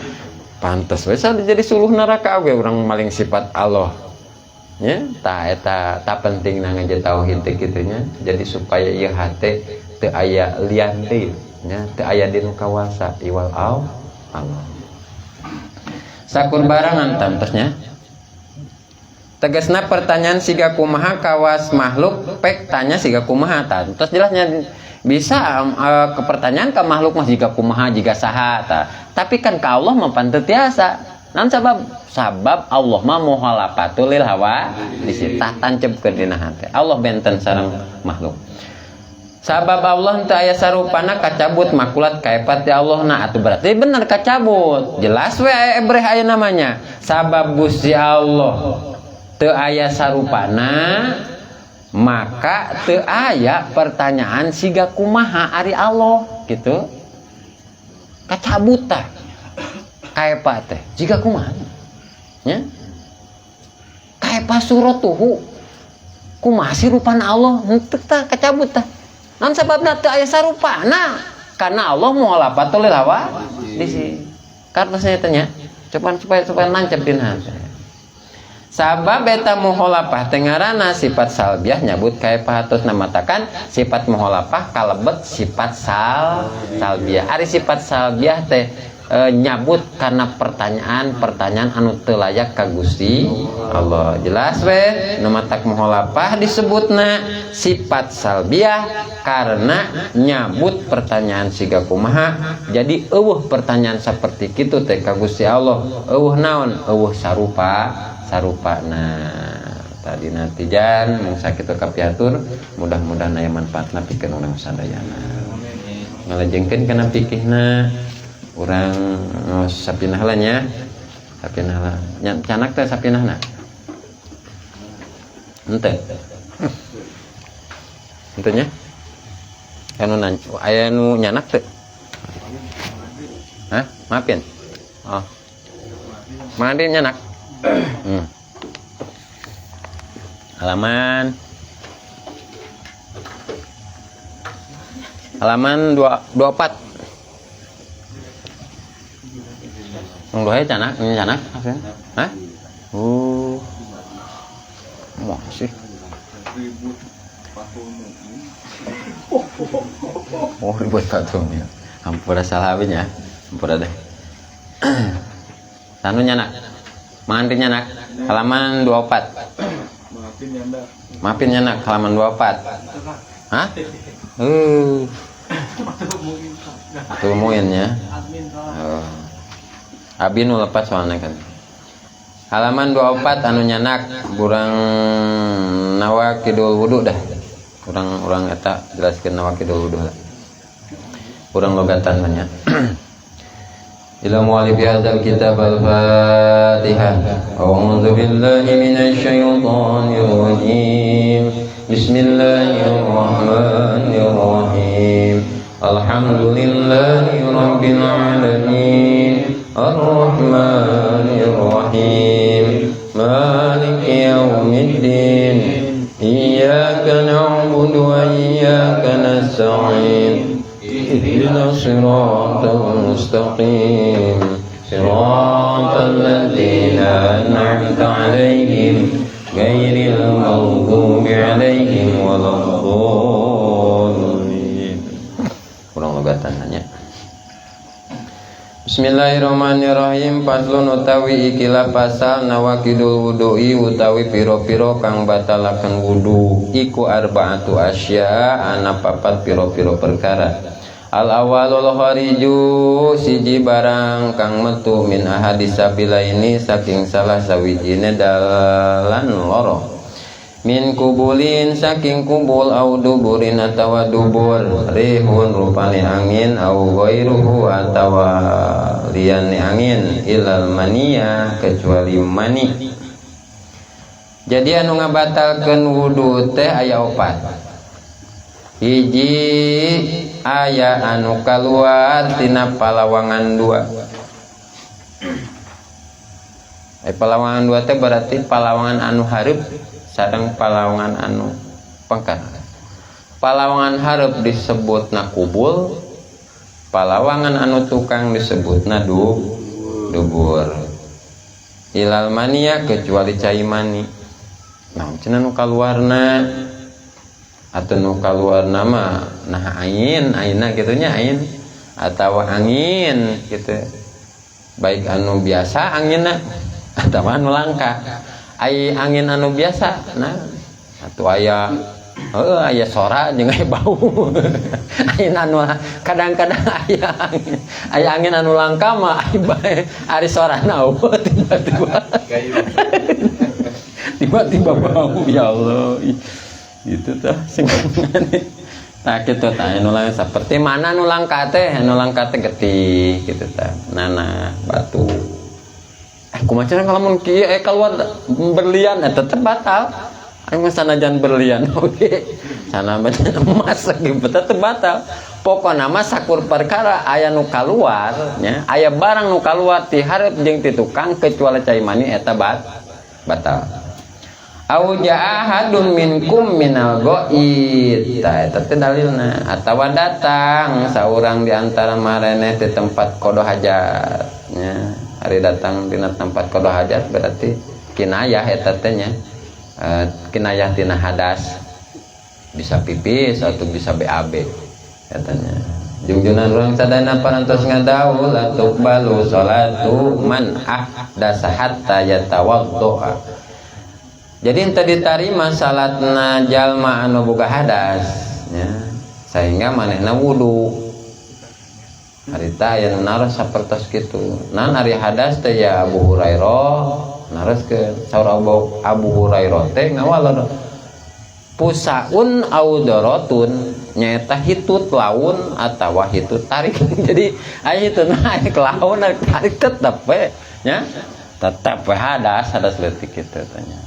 Pantes we jadi suluh neraka oge urang maling sifat Allah nya. Tah, eta tah penting na ngaji tauhid teh kitu nya. Jadi supaya ieu hate teu aya lian deui nya, teu aya dinu kawasa iwal Allah. Sakur barangan tantosnya. Tegasna pertanyaan siga kumaha kawas makhluk pek tanya siga kumaha. Tantos jelasnya bisa ke pertanyaan ke makhluk mah jika kumaha, jika saha ta. Tapi kan ka Allah mah pan teu tiasa. Nan sabab sabab Allah mah mukhalafatul lil hawadis. Tah, tancepkeun dina hate Allah benten sareng makhluk. Sabab Allah teu aya sarupana, kacabut makulat kaepat di Allah. Nah, atuh berarti bener kacabut jelas we ebreh aya namanya. Sabab Gusti Allah teu aya sarupana, maka teu aya pertanyaan siga kumaha ari Allah gitu. Kacabut tah kaepa teh jiga kumaha nya, kaepa suratuhu, kumaha sih rupana Allah, henteu tah, kacabut tah. Naon sababna? Teu aya sarupana, karena Allah mukhalafatul lil hawadis. Kartosnya teh nya, coba supaya supaya nancep dina hate. Sabab eta mukhalafah teh ngaranna sifat salbiah, nyabut kaepahatos namatakan sifat mukhalafah kalebet sifat salbiah. Ari sifat salbiah teh nyabut karena pertanyaan-pertanyaan anu teu layak ka Gusti Allah. Jelas we nu matak mukhalafah disebutna sifat salbiah karena nyabut pertanyaan siga kumaha. Jadi eueuh pertanyaan seperti kitu teh ka Gusti Allah. Eueuh naon? Eueuh sarupa sarupana. Tadina tijan mung sakitu kapihatur, mudah-mudahan aya manfaatna pikeun urang sadayana. Ngalajengkeun kana fikihna urang ngaos sapinah lah nya. Sapinah lah. Nya canak teh sapinahna. Henteu. Henteu nya? Anu aya nu nyanak teu? Hah? Maafin. Oh. Mandi nyanak. Halaman halaman 24. Yang dua canak, ini canak, hah? Oh, masih. Oh, ribut patungnya. Hampura salah nya, hampura deh. Sanu nyanak, mandi nyanak, halaman 24. Maafin nyandak. Maafin nyanak, halaman 24. Hah? Tumuin ya. Abi nu lepas soalnya kan. Halaman 24 anu nyanak burang nawakidul wudu dah. Urang eta jelaskeun nawakidul wudu lah. Urang logatan banyak. Ila mu'alif hadzal kitab al-Fatihah. A'udzu billahi minasyaitonir rajim. Bismillahirrahmanirrahim. Alhamdulillahi rabbil alamin. Arrahmanir rahim. Maliki yaumiddin. Iyyaka na'budu wa iyyaka nasta'in. Ihdinas siratal mustaqim. Siratal ladzina an'amta 'alaihim ghairil maghdubi 'alaihim waladdallin. Kurang logatan nanya. Bismillahirrahmanirrahim. Faslun utawi ikilah pasal nawakidul wudu'i utawi piro-piro kang batalaken wudu iku arba'atu asya ana papat piro-piro perkara. Al awalul khariju siji barang kang metu min ahadis sabilaini saking salah sawijine dalan loro. Min kubulin saking kubul au duburin atawa dubur rihun rupane angin au ghairuhu atawa liyane angin ilal mania kecuali mani. Jadi anu ngabatalkeun wudu teh aya opat. Hiji aya anu kaluar tina palawangan dua. Palawangan dua teh berarti palawangan anu hareup sareng palawangan anu pengker. Palawangan hareup disebutna kubul, palawangan anu tukang disebutna dubur. Ilal mania kecuali cai mani. Nah, cenah nu kaluarna atau nu kaluarna mah nah ain, aina kitu nya ain atawa angin gitu. Baik anu biasa anginna atawa anu langka. Ai angin anu biasa nah atuh aya heuh aya sora jeung aya bau. Angin anu kadang-kadang aya angin, aya angin anu langka mah ari sorana eueuh tiba-tiba. Tiba-tiba bau ya Allah. Gitu tah sing tah kitu tah anu langka saperti mana anu langka teh, anu langka teh getih kitu tah, nanah batu. Kumaha cenah lamun kieu keluar berlian tetep batal. Aing mah sanajan berlian oge. Sanajan emas ge tetep batal. Pokona mah sakur perkara aya nu kaluar nya, aya barang nu kaluar ti hareup jeung ti tukang kecuali cai mani eta batal. Au jaa ahadun minkum minal ghaid. Tah eta teh dalilna atawa datang saurang di antara maraneh di tempat qada hajat nya. Hari datang dina tempat qada hajat berarti kinayah eta teh nya. Kinayah tina hadas. Bisa pipis atau bisa BAB katanya. Jungjunan urang sadayana parantos ngadawuh la tuqbalu salatu man ahdasa hatta yatawaddoa. Jadi henteu ditarima salatna jalma anu boga hadas nya, sehingga manehna wudu. Harita aya nu naros sapertos kitu. Nan ari hadas teh ya Abu Hurairah Naroskeun saur Abu Hurairah teh ngawalon pusaun au dorotun nyaeta hitut laun atawa hitut tarik. Jadi aya hitut mah aya laun tarik tetep we nya, tetep we hadas hadas leutik kitu tanya.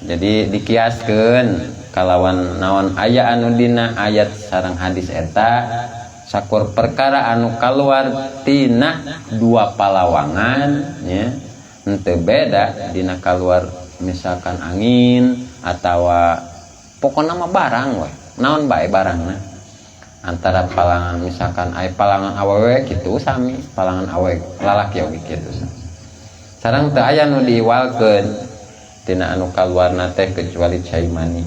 Jadi dikiaskeun kalawan naon aya anu dina ayat sareng hadis eta sakur perkara anu kaluar tina dua palawangan nya henteu beda dina kaluar misalkan angin atawa pokona mah barang we naon bae barangna antara palangan misalkan aya palangan awewe kitu sami palangan awewe lalaki oge kitu sareng teu aya nu diiwalkeun tina anu kaluarna teh kecuali cai mani.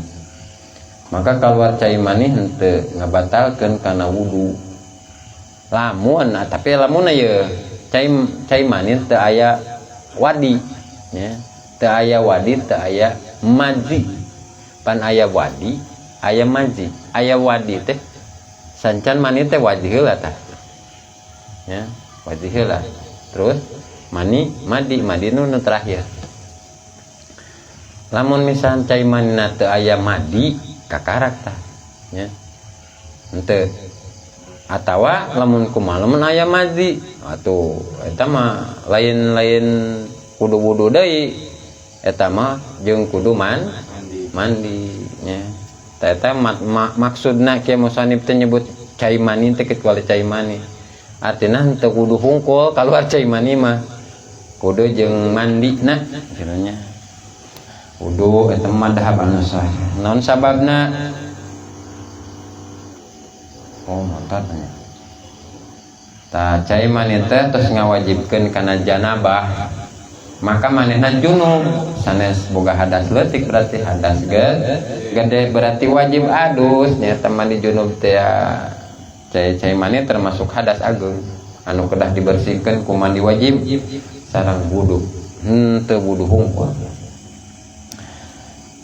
Maka kaluar cai mani henteu ngabatalkeun kana wudu lamun tapi lamun ye cai mani teu aya wadi nya, teu aya wadi teu aya madzi. Pan aya wadi aya madzi, aya wadi teh sancan mani teh wadi heula tah nya, wadi heula terus mani madi, madi nu terakhir. Lamun misalkan cai manina teu aya madi kakarak tah nya henteu, atawa lamun kumaha lamun aya madi atuh eta mah lain-lain kudu wudu deui, eta mah jeung kudu mandi nya. Tah eta maksudna kieu musannif teh nyebut cai mani teh kecuali cai mani artina henteu kudu hungkul kaluar cai mani mah kudu jeung mandina cenah nya. Wudu eta madhab anu sahih. Naon sababna? Oh motor nya. Tah cai mani teh tos ngawajibkeun kana janabah. Maka manehna junub sanes boga hadas leutik berarti hadas gede berarti wajib adus nya. Eta mandi junub teh cai mani termasuk hadas ageung anu kedah dibersihkeun ku mandi wajib sareng wudu henteu wudu hungkul.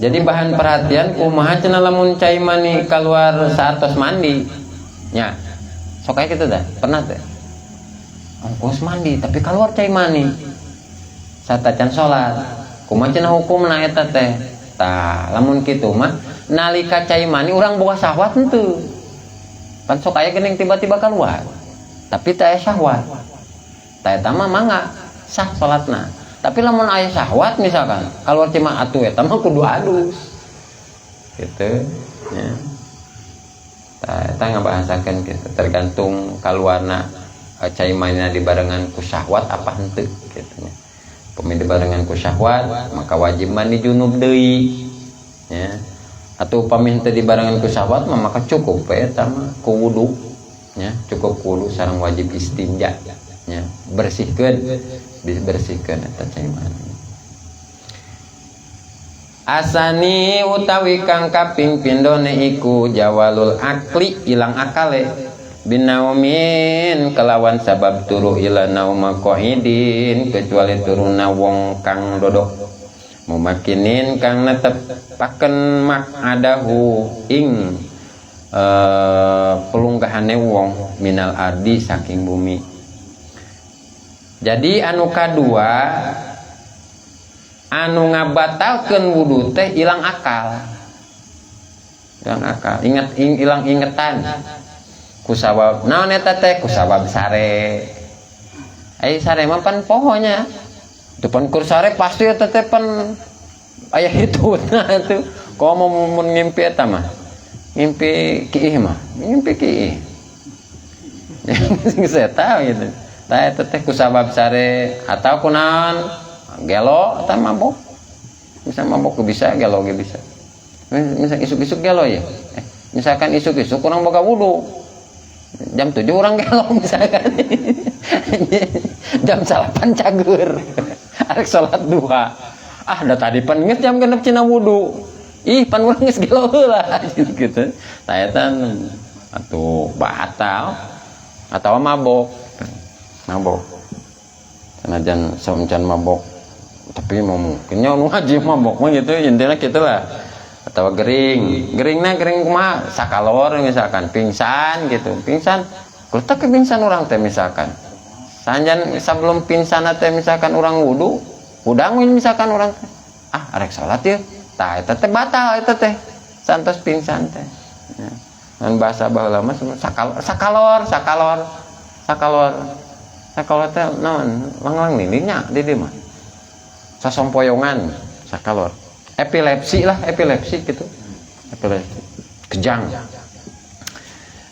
Jadi bahan perhatian kumaha cenah lamun cai mani keluar saatos mandi nya sok aya kitu teh pernah teh ongkos mandi tapi keluar cai mani satacan salat kumaha cenah hukumna eta teh. Tah lamun kitu mah nalika cai mani urang boga syahwat henteu pan sok aya geuning tiba-tiba keluar tapi teu aya syahwat tah eta mah mangga sah salatna. Tapi lamun aya syahwat misalkan keluar cuma atuh eta mah kudu adus gitu nya. Tah eta ngabahasakeun kitu tergantung kaluarna cai manina dibarengan ku syahwat apa henteu kitu nya. Pami dibarengan ku syahwat maka wajib mandi junub deui nya. Atau upami henteu dibarengan ku syahwat mah maka cukup we eta mah ku wudu nya, cukup ku wudu sareng wajib istinja nya, bersihkeun dibersihkeun eta cai mani. Asani utawi kang kaping pindhone iku jawalul akli ilang akale binaumin kelawan sabab turu ila nauma qaidin kecuali turuna wong kang dodok mumakinin kang netepaken makadahu ing pelunggahane wong minal ardi saking bumi. Jadi anu kadua anu ngabatalkeun wudu teh ilang akal. Ilang akal, ingat ilang ingetan. Kusabab naon eta teh? Kusabab sare. Ai sare mah pan pohonya. Teu pan kur sare pasti eta teh pan aya hitutna atuh. Komo mun ngimpi eta mah. Ngimpi kiih mah, ngimpi kiih. Sing saya tahu gitu. Tah eta teh kusabab sare atau kunaon? Gelo eta mabok. Bisa mabok bisa, gelo ge bisa. Misal isuk-isuk gelo ya. Misalkan isuk-isuk urang boga wudu. Jam 7 urang gelo misalkan. Jam 9 cager. Arek salat duha. Ah, da tadi pan geus jam 6 cenah wudu. Ih, pan urang geus gelo heula gitu. Tah eta atuh batal atawa mabok. Mabok. Sanajan saencan mabok tapi mau mungkinnya nu haji mabok mah gitu intinya gitulah. Atau gering, geringna gering kumaha sakalor misalkan pingsan gitu, pingsan kuletak ke pingsan orang teh misalkan sanjan sebelum pingsan teh misalkan orang wudu Hudang misalkan urang teh, ah, arek salat ya, tah eta teh batal eta teh, santos pingsan teh ya. Dan bahasa baheula mah sakalor sakalor sakalor sakalor teh naon, langlang lilinya di dieu mah, sasompoyongan, sakalor, epilepsi lah, epilepsi gitu, epilepsi, kejang.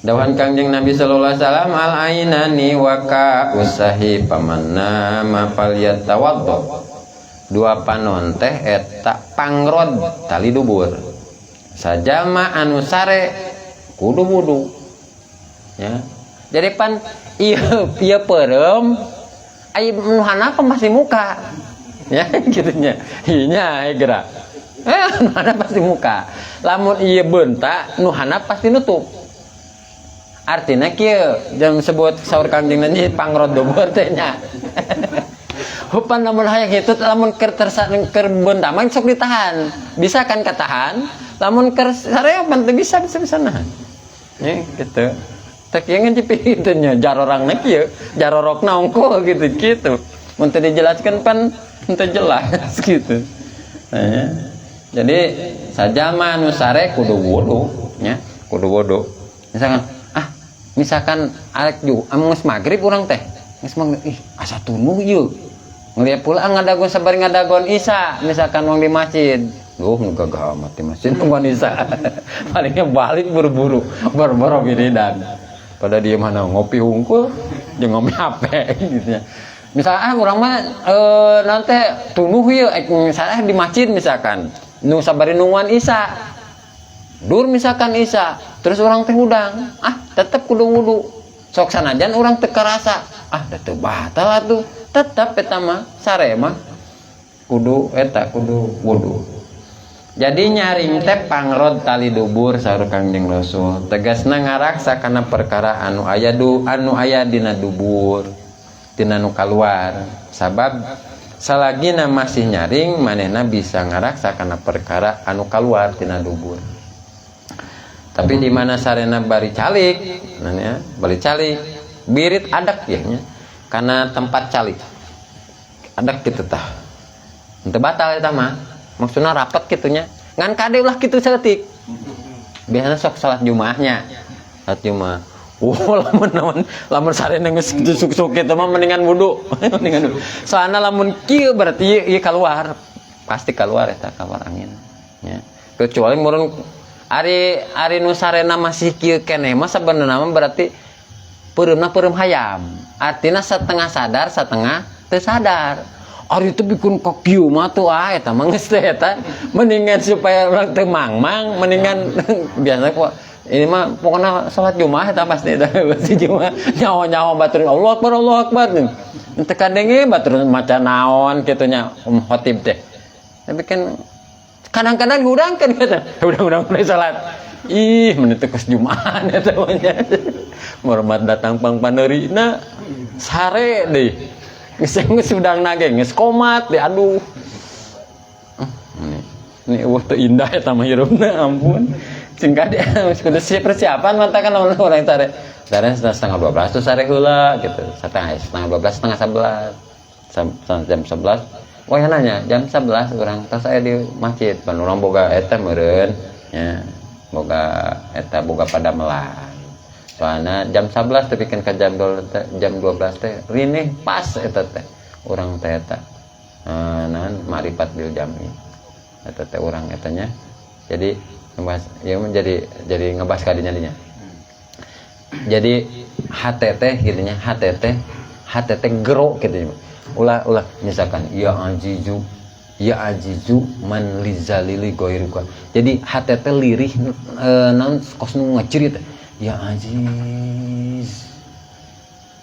Dawuhan Kangjeng Nabi sallallahu alaihi wasallam, al ainani wika'us sahwi faman nama falyatawaddo. Dua panon teh eta pangrod tali dubur, sajama anu sare kudu wudu ya. Jadi pan ieu ieu peureum, ai nu handap pasti muka ya, gitu nya. Nya gerak nu handap pasti muka. Lamun ieu beunta, nu handap pasti nutup. Artinya kieu, jam sebut saur Kangjeng Nabi pangrod dubur teh nya. Hupan lamun hayang hitut, lamun keur tersa, keur beunta mah sok ditahan, bisa kan katahan. Lamun keur sare pan teu bisa, bisa bisa nahan ya gitu. Tek yang ngecipi gitu nya, jarorangna kieu, jarorokna ongko gitu gitu. Mun teu dijelaskan pan teu jelas gitu. Nah, ya. Jadi sajama nu sare kudu wudu nya, kudu wudu. Misalkan, ah, misalkan arek ju geus magrib urang teh, geus magrib, ih, asa tunduh ieu, ngeliat pula ngadagon, sabari ngadagon Isya misalkan wong di masjid. Duh, nu gagah amat di masjid nungguan Isya. Palingnya balik buru-buru, boro-boro wiridan. Pada dia mana ngopi hungkul, jeung ngopi HP gitu ya. Misalnya, ah, urang mah nanti tunduh ieu ek misalnya di masjid misalkan nu sabari nungguan Isya. Dur misalkan Isya, terus urang teh hudang, ah, tetep kudu wudu. Sok sanajan urang teu karasa, ah, da teu batal atuh. Tetep eta mah sare mah kudu eta, kudu wudu. Jadi nyaring teh pangrod tali dubur saur Kangjeng Rasul. Tegasna ngaraksa kana perkara anu aya du, anu aya dina dubur, tina nu kaluar. Sabab salagina masih nyaring, manehna bisa ngaraksa kana perkara anu kaluar tina dubur. Tapi di mana sarena bari calik, nanya, bari calik, birit adak ya nya. Karena tempat calik. Adak gitu tah. Henteu batal eta mah. Maksudna rapat gitunya. Ngan kade ulah kitu saeutik. Biasanya sok salat Jumaahnya. Salat Jumaah. Oh, lamun lamun lamun sarena geus susuk-susuk kitu mah mendingan wudu. Mendingan wudu. Soalna lamun kieu berarti ieu, ieu keluar. Pasti keluar eta, keluar angin. Ya. Kecuali murun ari ari nu sarena masih kieu keneh mah sabenerna mah berarti peureumna peureum hayam. Artinya setengah sadar, setengah teu sadar. Ari teu bikin ka kieu mah tuh, ah, eta mah geus teh eta. Mendingan supaya urang teu mangmang, mendingan biasanya kok ini mah pokoknya salat Jumat eta pasti, eta pasti Jumat nyawa-nyawa batur Allah Akbar, Allah Akbar, teu kadenge batur maca naon kitu nya, um khotib teh. Tapi kan kadang-kadang hudangkeun gitu, hudang-hudang mulai salat, ih, menit teh kos Jumat eta mah nya. Hormat datang pang paneurina sare deh, geus geus hudang nage geus komat deh, aduh. Ini eueuh teu indah eta mah hirupna, ampun. Sing kade kudu siap persiapan mata kan lamun urang sare. Sare setengah 12 tuh sare heula gitu. Setengah setengah 12, setengah 11. Jam 11. Wah, nanya jam 11 urang tos aya di masjid. Pan urang boga eta meureun nya. Boga eta, boga padamelan. Soalna jam 11 tapi kan ka jam 12 teh, jam 12 teh rineh pas eta teh. Urang teh eta. Naon, makrifat bil jami. Eta teh urang eta nya. Jadi ngebahas ya, jadi ngebahas kadinya dinya. Jadi HTT gitu nya, HTT HTT gero gitu nya. Ulah ulah misalkan ya azizu, ya azizu man lizalili goiruka. Jadi HTT lirih, naon, kos nu ngacirit, ya aziz,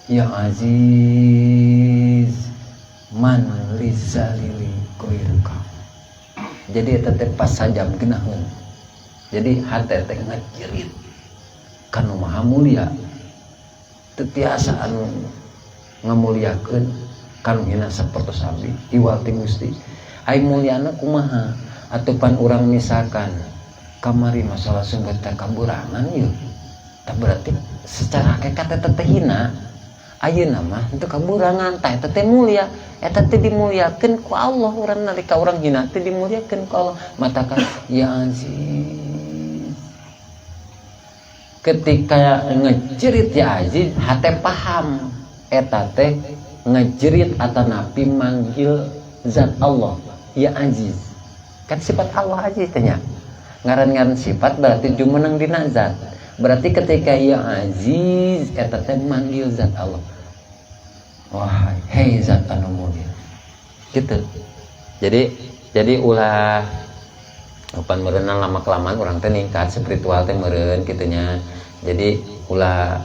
ya aziz man lizalili goiruka. Jadi eta teh pas sajam geunaheun. Jadi hate teh ngacirit kanu maha mulia, teu tiasa anu ngamuliakeun kanu hina sapertos abdi iwal ti Gusti. Ai mulyana kumaha atuh? Pan urang misalkan kamari masalah sumber teh kaburangan ieu tah, berarti secara hakikat eta teh hina. Ayeuna mah teu kaburangan tah, eta teh mulia, eta teh dimuliakeun ku Allah. Urang nalika urang hina teh dimuliakeun ku Allah. Matakan ya Aziz, ketika ngejerit ya Aziz, hate paham eta teh ngejerit atanapi manggil zat Allah. Ya Aziz kan sifat Allah, Aziz teh nya ngaran-ngaran sifat, berarti jumeneng dina zat. Berarti ketika ya Aziz, eta teh manggil zat Allah, wah hei zat anu mulia gitu. Jadi ulah pan meureunna lama kelamaan urang teh ningkat spiritual teh meureun kitu nya. Jadi ulah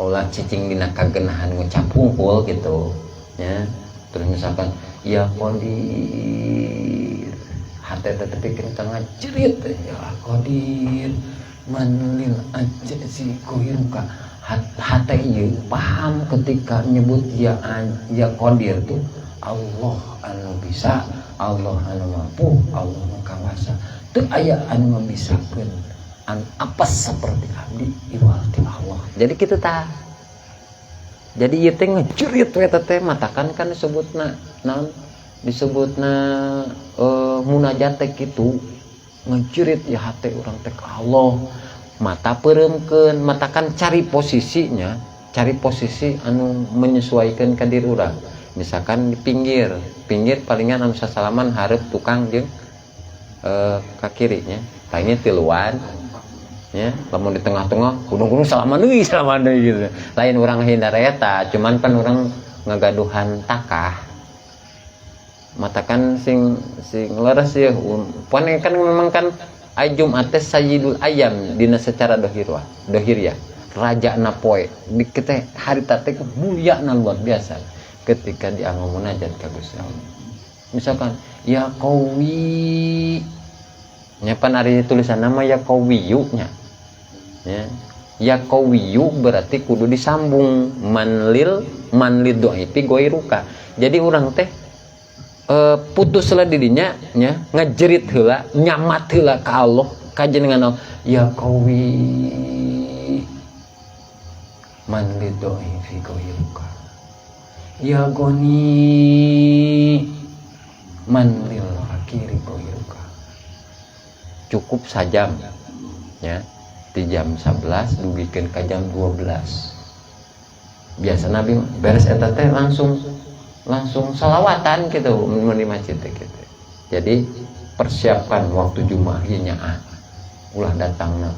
ulah cicing dina kagenahan ngucap hungkul gitu ya. Terus misalkan ya Qadir, hate teh tepikeun ka ngajerit ya Qadir man lil ajzi ghairuka. Hate ieu paham ketika nyebut ya ya Qadir tuh Allah anu bisa, Allah anu mampu, Allah anu kawasa, teu aya anu ngabisakeun anu apes seperti abdi iwal ti Allah. Jadi kitu tah. Jadi ieu teh ngejerit we teh, matakan kan disebutna naon, disebutna munajat teh kitu, ngejerit ya hate urang teh ka Allah, mata peureumkeun. Matakan cari posisinya, cari posisi anu menyesuaikan ka diri urang. Misalkan di pinggir pinggir, palingan anu sasalaman hareup tukang jeung ka kirinya, lainnya tiluan ya. Lamun di tengah-tengah kudu-kudu salaman deui, salaman deui gitu, lain urang hindar eta, cuman pan urang ngagaduhan takah. Matakan sing sing leres ya pan kan memang kan ai Jumat teh sayyidul ayam dina secara dohirwah dohir ya, raja na poe di kita hari teh mulia na luar biasa ketika dianggo munajat ka Gusti Allah. Misalkan ya qawi nya, pan ari tulisan nama ya qawiyu nya ya, ya qawiyu berarti kudu disambung man lil man lid dhaifi ghairuka. Jadi urang teh putus lah didinya nya, ngejerit heula, nyamat heula ka Allah, ka jenengan Allah, ya qawi man lid dhaifi ghairuka, ya goni man lil fakiri ghairuka. Cukup sajam ya, di jam 11 dugikeun ka jam 12. Biasa Nabi beres eta teh langsung langsung salawatan gitu mun di masjid teh gitu. Jadi persiapkan waktu Jumat ieu nyaah, ulah datangna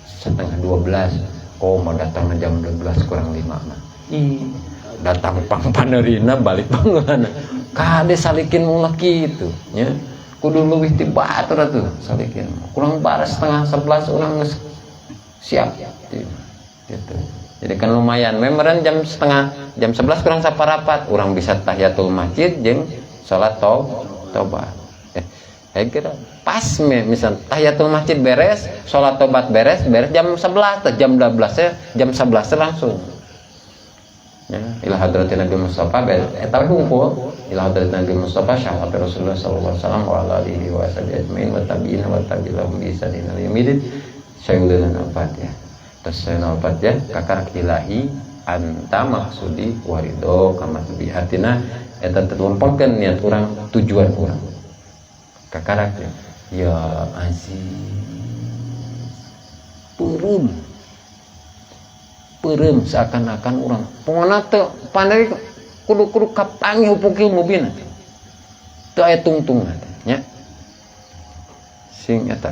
setengah 12, kok mau datang jam 12 kurang 5 mah. Ih, datang pang panerina, balik panggeulana. Kade salikin ulah kitu nya, kudu leuwih ti batur atuh salikin. Kurang baras setengah 11 urang geus siap gitu. Jadi kan lumayan memeren jam setengah jam 11 kurang saparapat urang bisa tahiyatul masjid jeung salat tobat. Saya kira pas me, misal tahiyatul masjid beres, salat tobat beres, beres jam 11 atau jam 12 ya, jam 11 langsung ya, ila hadratin Nabi Mustafa eta hungkul ila hadratin Nabi Mustafa syafaat Rasulullah sallallahu alaihi wasallam wa ala alihi wa sahbihi ajmain wa tabi'in wa tabi'ahum bi ihsanin ila yaumil syai'ulana. Al-Fatihah. Terus Al-Fatihah kakar ilahi anta maksudi warido kama tubi, artina eta terlempelkeun niat urang, tujuan urang kakarak ya, ya Aziz, peureum peureum seakan-akan urang pokona teu pandai, kudu-kudu kapanggih ufukil mubin, teu aya tungtung nya sing eta.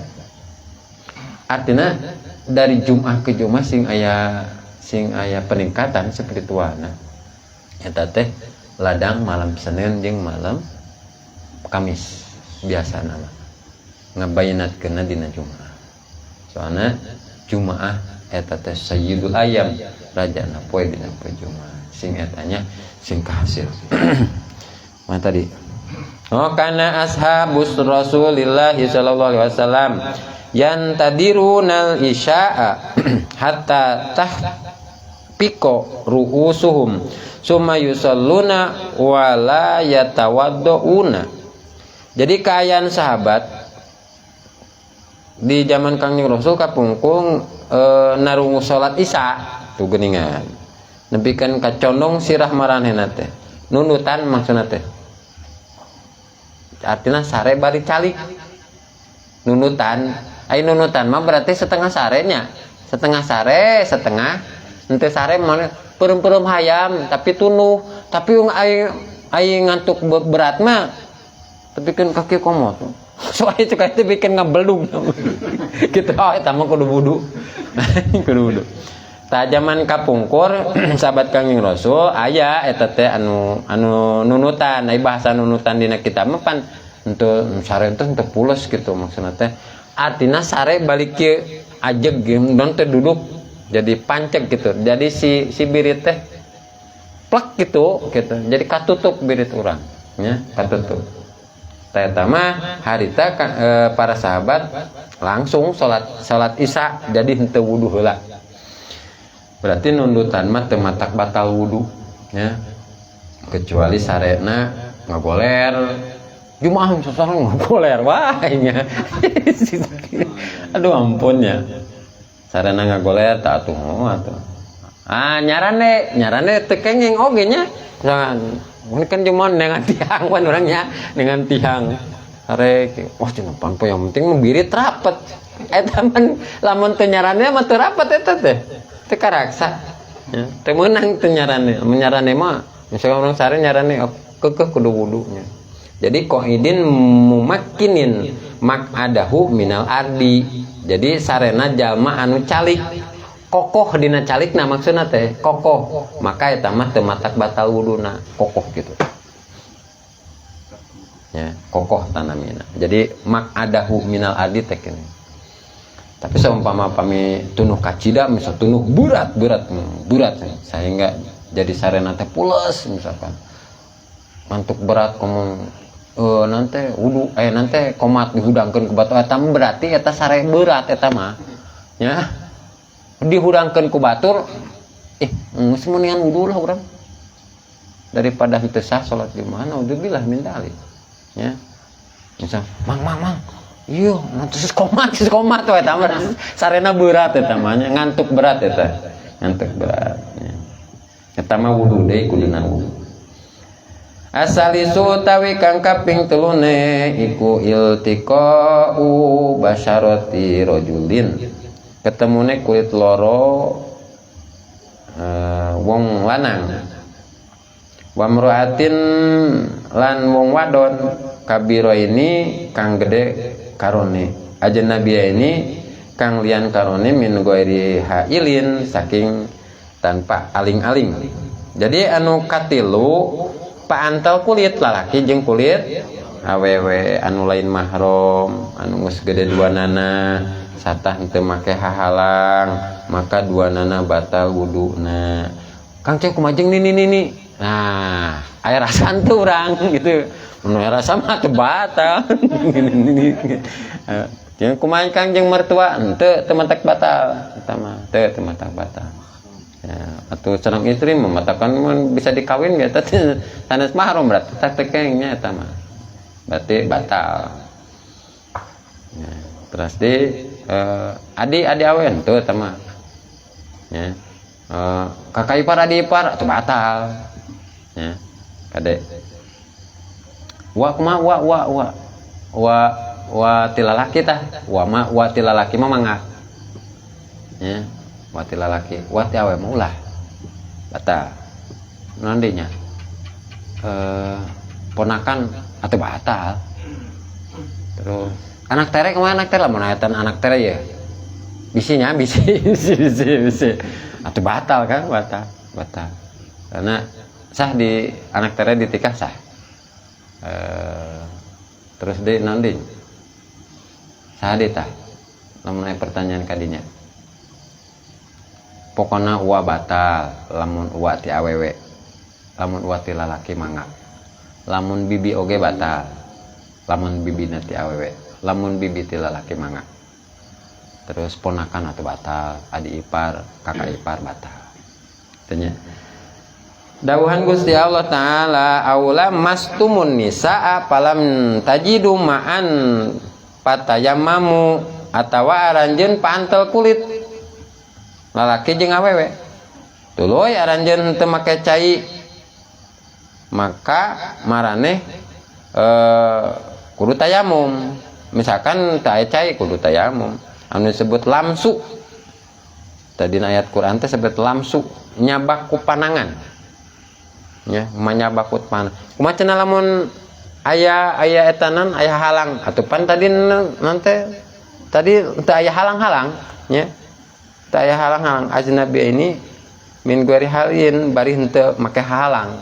Artinya dari Jumat ke Jumat sing aya peningkatan spiritualna. Eta teh ladang malam Senin jeung malam Kamis biasa nama ngabayinatkeunna dina Jumat, soalna Jumaah eta teh sayyidul ayam, rajana poe dina poe Jumaah. Sing etanya sing kahasil mana tadi. Oh, kana ashabus Rasulillah sallallahu alaihi wasallam yantadirunal isya'a hatta tahfiqa ru'usuhum summa yusalluna wa la yatawadduuna. Jadi kaayaan sahabat di zaman Kangjeng Rasul kapungkung narungu salat Isya tuh geuningan. Nepikeun ka condong sirah maranehna teh. Nundutan maksudna teh. Artinya sare bari calik. Nundutan, ai nundutan mah berarti setengah sarenya. Setengah sare, setengah henteu sare mah peureum-peureum hayam tapi tunduh, tapi ai ai ngantuk berat mah tepikeun kaki komo. Soalnya cek itu bikin ngabeldung gitu. Oh, eta mah kudu wudu. Kudu wudu. Tah, zaman kapungkur, sahabat Kangjeng Rasul, aya eta teh anu anu nundutan. Ai bahasa nundutan dina kitab mah pan henteu sare teh, henteu pules gitu maksudna teh. Artina sare balik kieu ajeg dan teh duduk jadi panceg gitu. Jadi si si birit teh plek gitu gitu. Jadi katutup birit urang nya, katutup. Tah, eta mah harita para sahabat langsung salat salat Isya, jadi henteu wudu heula. Berarti nundutan mah teu matak batal wudu nya. Kecuali sarena ngagoler Jumaah sasaran ngagoler wah nya. Aduh, ampun ya. Sarena ngagoler tak atuh, oh, atuh. Ah, nyarande, nyarande teu kenging oge nya. Jangan ini kan cuma dengan tiang kan orangnya, dengan tiang sare, wah, cenah pan yang penting birit rapet. Eta man lamun teu nyarande mah teu rapet, eta teh teu karaksa ya, teu meunang teu nyarande. Mun nyarande mah misalkan orang sare nyarande, oh, keukeuh kudu wudunya. Jadi qaidin mumakkinin maq'adahu minal ardi, jadi sarena jalma anu calik kokoh dina calikna, maksudna teh kokoh, maka eta mah teu matak batal wuduna, kokoh gitu ya, kokoh tanamina. Jadi maq'adahu minal ardi teh kene. Tapi seumpama pami tunuh kacida, misal tunuh berat berat berat sehingga jadi sarena teh pules, misalkan ngantuk berat ngomong nanti wudu, nanti komat dihudangkeun ku batur, eta berarti eta sare berat eta mah ya. Dihudangkeun ku batur, geus mendingan wudu lah urang daripada henteu sah salat Jumat, naudzubillah min dzalik ya. Misal, "Mang, mang, mang, iya," terus komat, terus komat tuh, eta mah sarena berat eta mah, ngantuk berat eta, ngantuk berat ya. Eta mah wudu deui, kuduna wudu. Asalisu utawi kang kaping telune iku iltiqa'u basyarati rajulin, ketemune kulit loro wong lanang, wamroatin lan wong wadon, kabiro ini kang gede karone, ajnabiya ini kang lian karone, min ghairi hailin saking tanpa aling-aling. Jadi anu katilu paantel kulit lalaki jeung kulit awewe anu lain mahram, anu geus gede duanana, satah henteu make hahalang, maka duanana batal wuduna. Kang Cek, kumaha jeung nini nini? Nah, aya rasa tuh urang gitu. Mun aya rasa mah teu batal. Jeung kumaha Kang jeung mertua? Henteu, teu matak batal eta mah, teu teu matak batal. Ya, atau sareng istri mematakan bisa dikawin ge eta sanes mahram, berarti tak teu nya eta mah. Berarti batal. Ya, terus di adi adi awe henteu eta mah. Ya. Kakak ipar, adi ipar atau batal. Ya. Kade. Wa kumaha wa wa wa wa wa ti lalaki tah, wa ma wa ti lalaki mah mangga. Ya, wa ti lalaki, wa ti awe mah ulah. Batal. Naon deui nya? Ponakan atau batal. Terus anak tere kumaha anak tere? Lamun aya anak tere ya. Bisinya bisi bisi bisi bisi atau batal kan, batal batal. Karena sah di anak tere ditikah sah. Terus di naon deui? Saha deui tah? Lamun aya pertanyaan kadinya. Pokona uwa batal lamun uwa ti awewe, lamun uwa ti lalaki mangga. Lamun bibi oge batal lamun bibi ti awewe, lamun bibi ti lalaki mangga. Terus ponakan atau batal, adik ipar, kakak ipar batal. Tanya. Dawuhan Gusti Allah Ta'ala, aula mastumun nisaa falam tajidu ma'an fatayammamu, atawa aranjeun paantel kulit lalaki jeung awewe. Tuluy aranjeun teu make cai maka maraneh kudu tayamum. Misalkan teu aya cai kudu tayamum. Anu disebut lamsu. Tadi ayat Quran teh sebut lamsu, nyabak ku panangan. Ya, manyabak ku panangan. Kumaha cenah lamun aya aya etanan aya halang atuh pan tadi nanti tadi teu aya halang-halang nya. Teu aya halang-halang ajnabi ini min ghairi halin bari henteu make halang.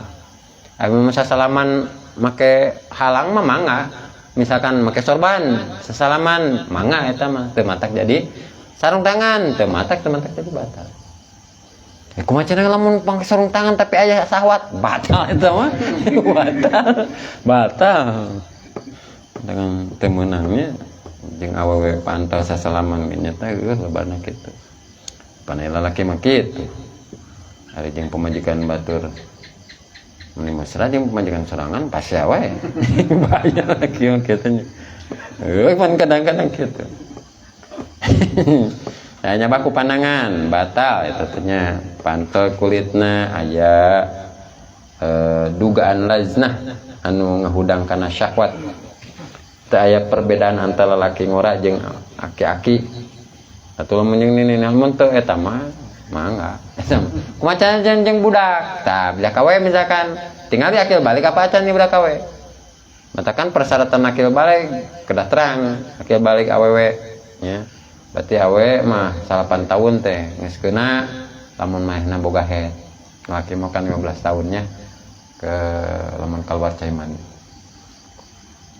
Abi sasalaman make halang mah mangga. Misalkan make sorban sasalaman mangga eta mah teu matak jadi sarung tangan teu matak jadi batal. Kumaha cenah lamun pake sarung tangan tapi aya sahwat batal eta mah. Batal. Batal. Dengan teu meunangnya jeung awewe pantal sasalaman ge nya teh eueuh lebana kitu. Pan lalaki mah kitu. Ari jeung pamajikan batur meni mesra jeung pamajikan sorangan pasti wae. Bahaya laki mah kitu nya. Heuh pan kadang-kadang kitu. Nah, nyabak ku panangan batal eta teh nya. Pantel kulitna aya dugaan laznah anu ngahudang kana syahwat. Teu aya perbedaan antara lalaki ngora jeung aki-aki. Atuh lamun jeung nini mun teu eta mah mangga. Eta mah kumaha cara jeung budak? Tah budak kawe misalkan tinggal di akil balik apa acan nih budak kawe. Matakan persyaratan akil balik kedah terang akil balik awewe nya. Berarti awe mah 8 tahun teh geus keuna lamun maehna boga head. Laki mah kan 15 tahunnya ke lamun keluar cai mani.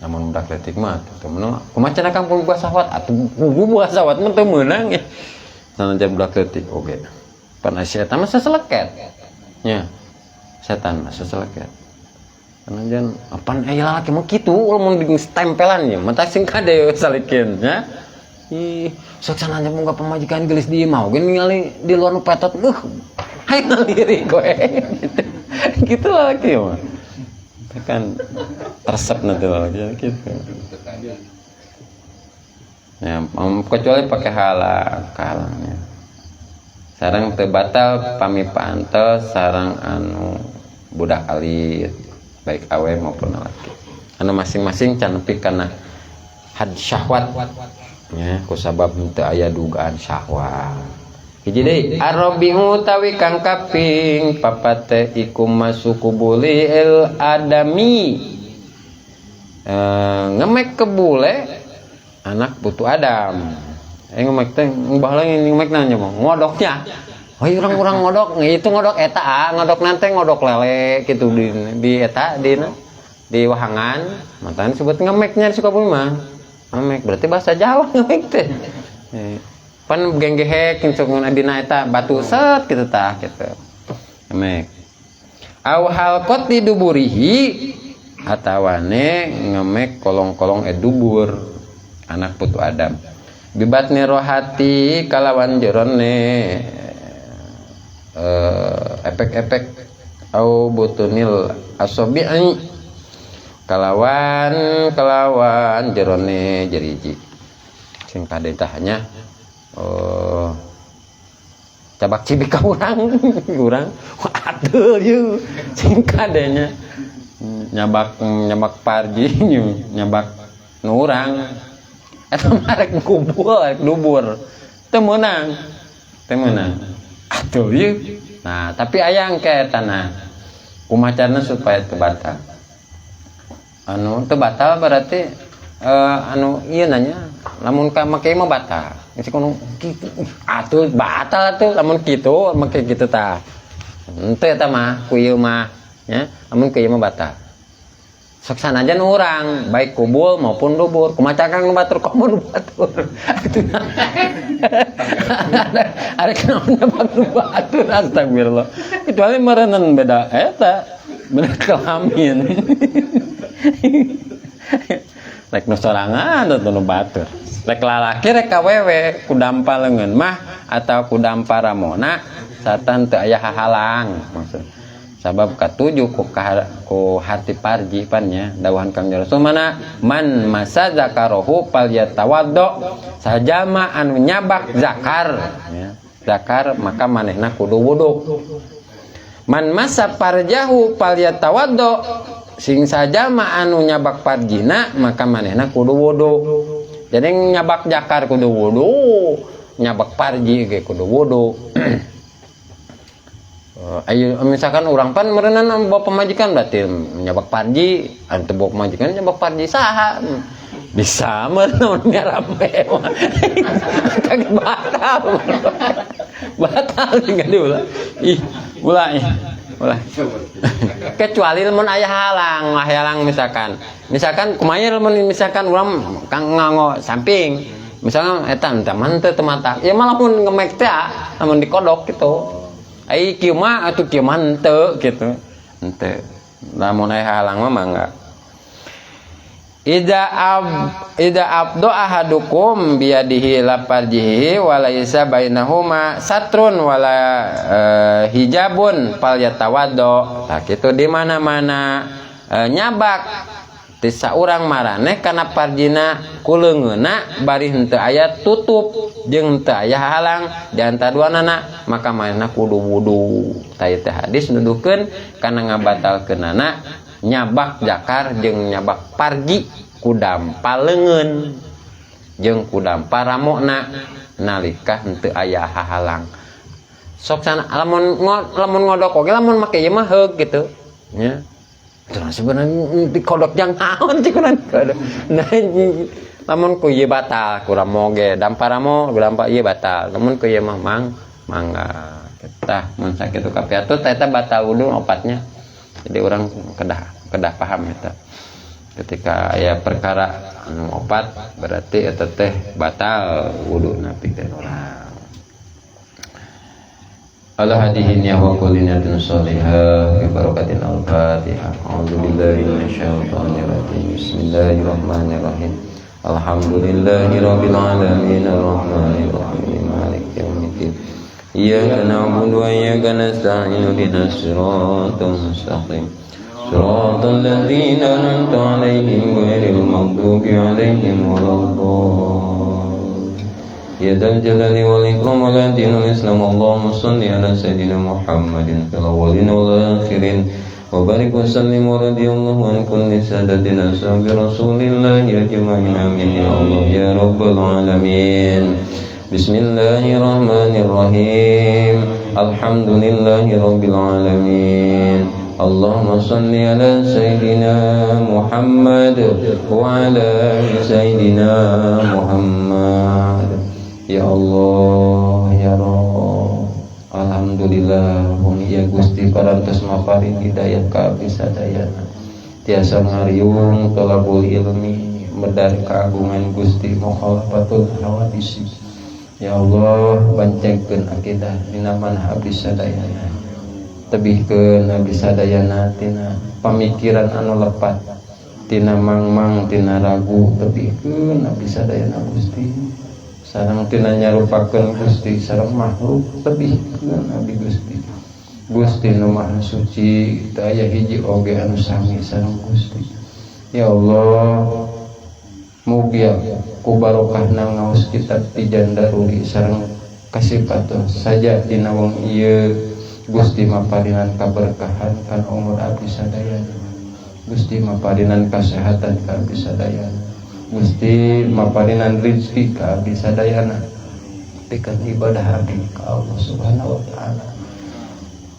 Lamun budak leutik mah teu meunang. Kumaha cenah kang boga sahwat? Atuh boga sahwat mah teu meunang ya. Sanajan budak leutik oge. Pan setan mah seseleket. Nya. Setan mah seseleket. Sanajan apan aya lalaki mah kitu lamun di tempelan nya mata sing kade salikin nya. Ih, sok sanajan boga pamajikan geulis di imah oge ningali di luar nu petot, hayang ngalirik we gitu. Gitu lalaki mah. Kan resep nanti lalaki gitu. Ya, kecuali pakai halang, halangnya. Sareng teu batal pami pantel sareng anu budak alit, baik awe maupun lalaki. Anu masing-masing can nepi kana had syahwat. Ya, kusabab teu aya dugaan syahwat. Hiji deui, arabiu tawi kang kaping papate iku masuku bulil adami. Ngemek kebule anak putu Adam. Ngemek teh baheula ngemek nanya mah ngodoknya. Oh, urang-urang ngodok, itu ngodok eta ah, ngodok nante ngodok lele gitu di eta di wahangan, mantan disebut ngemeknya di Sukabumi mah. Ngemek berarti bahasa Jawa ngemek teh. Pan genggehek sok dina eta batu set gitu tah gitu. Ngemek. Au halqat di duburihi atawane ngemek kolong-kolong dubur anak putu Adam. Bibatni rohati kalawan jerone efek-efek au butunil asobi'i kalawan jerone jeriji sing kade tah nya oh cabak cibik ka urang urang atuh ieu sing kadenya nyabak parji nyabak nu urang eta mah rek kubul rek dubur teu meunang atuh ieu. Nah tapi aya engke eta nah kumaha carana supaya teu batal anu teu batal berarti anu ieu nanya lamun ka make mah batal geus kudu kitu atuh batal atuh lamun kitu make kitu tah henteu eta mah ku ieu mah nya lamun ku ieu mah batal sok sanajan urang baik kubul maupun dubur kumaha cakang nu batur komo nu batur atuh ada naon nu batur astagfirullah kecuali meureunan beda eta beda kelamin rek nu sorangan atau nu batur rek lalaki rek awewe ku dampa leungeun mah atau ku dampa ramona satan teu aya hahalang maksud sabab katujuh ku hati parji pan nya dawuhan Kang Rasul mana man masa zakarohu falyatawaddo sajama anu nyabak zakar ya. Zakar maka manehna kudu wudu. Man masa parjahu falyatawaddo, sing sajalma anu nyabak parjina maka manehna kudu wudu. Jadi nyabak jakar kudu wudu, nyabak parji ge kudu wudu. Ayo misalkan orang pan meureunan bawa pamajikan berarti nyabak parji, anu teu bawa pamajikan nyabak parji saha? Bisa meureun rame mah. Kagak batal. Batal tinggal diulah. Ih, ulah ih. Ulah. Kecuali lamun aya halang, halang misalkan. Misalkan kumaha lamun misalkan urang kang nganggo samping. Misalkan eta teh mah teu mata. Ya malah pun ngemek teh lamun dikodok gitu. Ai kieu mah atuh kieu mah henteu gitu. Henteu. Lamun aya halang mah mangga. Ida abdo ahadukum biyadihi la farjihi walaisa bainahuma satrun wala hijabun falyatawaddo. Tah kitu di mana-mana nyabak ti saurang maraneh kana parjina ku leungeunna bari henteu aya tutup jeung henteu aya halang di antara duanana maka manehna kudu wudu. Tah ieu teh hadis nuduhkeun kana ngabatalkeunana nyabak jakar jeung nyabak parji kudampa leungeun jeung kudampa ramona nalika henteu aya hahalang. Sok sana lamun lamun ngodok oge lamun make ieu mah heug gitu nya. Terus sebenarnya dikodok jang naon cik kunan kodok. Nah, lamun ku ieu batal ku ramo ge dampa ramo dampa ieu batal. Lamun ku ieu mah mangga. Tah mun sakitu kapiatut eta batal wudu opatnya. Jadi orang kedah kedah paham eta. Ketika aya perkara anu opat berarti eta teh batal wuduna pikeun urang. Ala hadihi niyah wa kulli niyatin sholihah bi barakatin al-Fatihah. A'udzu billahi minasyaitonir rajim. Bismillahirrahmanirrahim. Alhamdulillahi rabbil alamin arrahmanir rahim maliki yaumiddin. Iyyaka na'budu wa iyyaka nasta'in ihdinas siratal mustaqim. Siratal ladzina an'amta 'alaihim ghairil maghdubi 'alaihim waladdallin. Ya dzal jalali wal ikram wal dinul islam. Allahumma shalli ala sayyidina Muhammadin fil awwalin wal akhirin wa barik wa sallim wa radiyallahu an kulli sadatina ashabi rasulillahi ajma'in. Amin ya Allah ya rabbal alamin. Bismillahirrahmanirrahim. Alhamdulillahi rabbil alamin. Allahumma salli ala sayyidina Muhammad wa ala sayyidina Muhammad. Ya Allah ya Rabb, alhamdulillah ya Gusti parantos maparin hidayah ka abdi sadayana tiasa ngariung tolabul ilmi medar keagungan Gusti mukhalafatul hawadisi. Ya Allah bancengkeun akidah dina manah abdi sadayana, tebihkeun abdi sadayana tina pamikiran anu lepat, tina mangmang, tina ragu, tebihkeun abdi sadayana Gusti. Sareng tina nyarupakeun Gusti sareng makhluk, tebihkeun abdi Gusti. Gusti nu Maha Suci teu aya hiji oge anu sami sareng Gusti. Ya Allah mugia ku barokahna ngaos kitab Tijan Daruri sareng kasipatuh saja dina wong ieu Gusti maparinan kaberkahan kan umur abdi sadayana. Gusti maparinan kasehatan ka abdi sadayana. Gusti maparinan rizki ka abdi sadayana. Pikeun ibadah abdi ka Allah Subhanahu wa taala.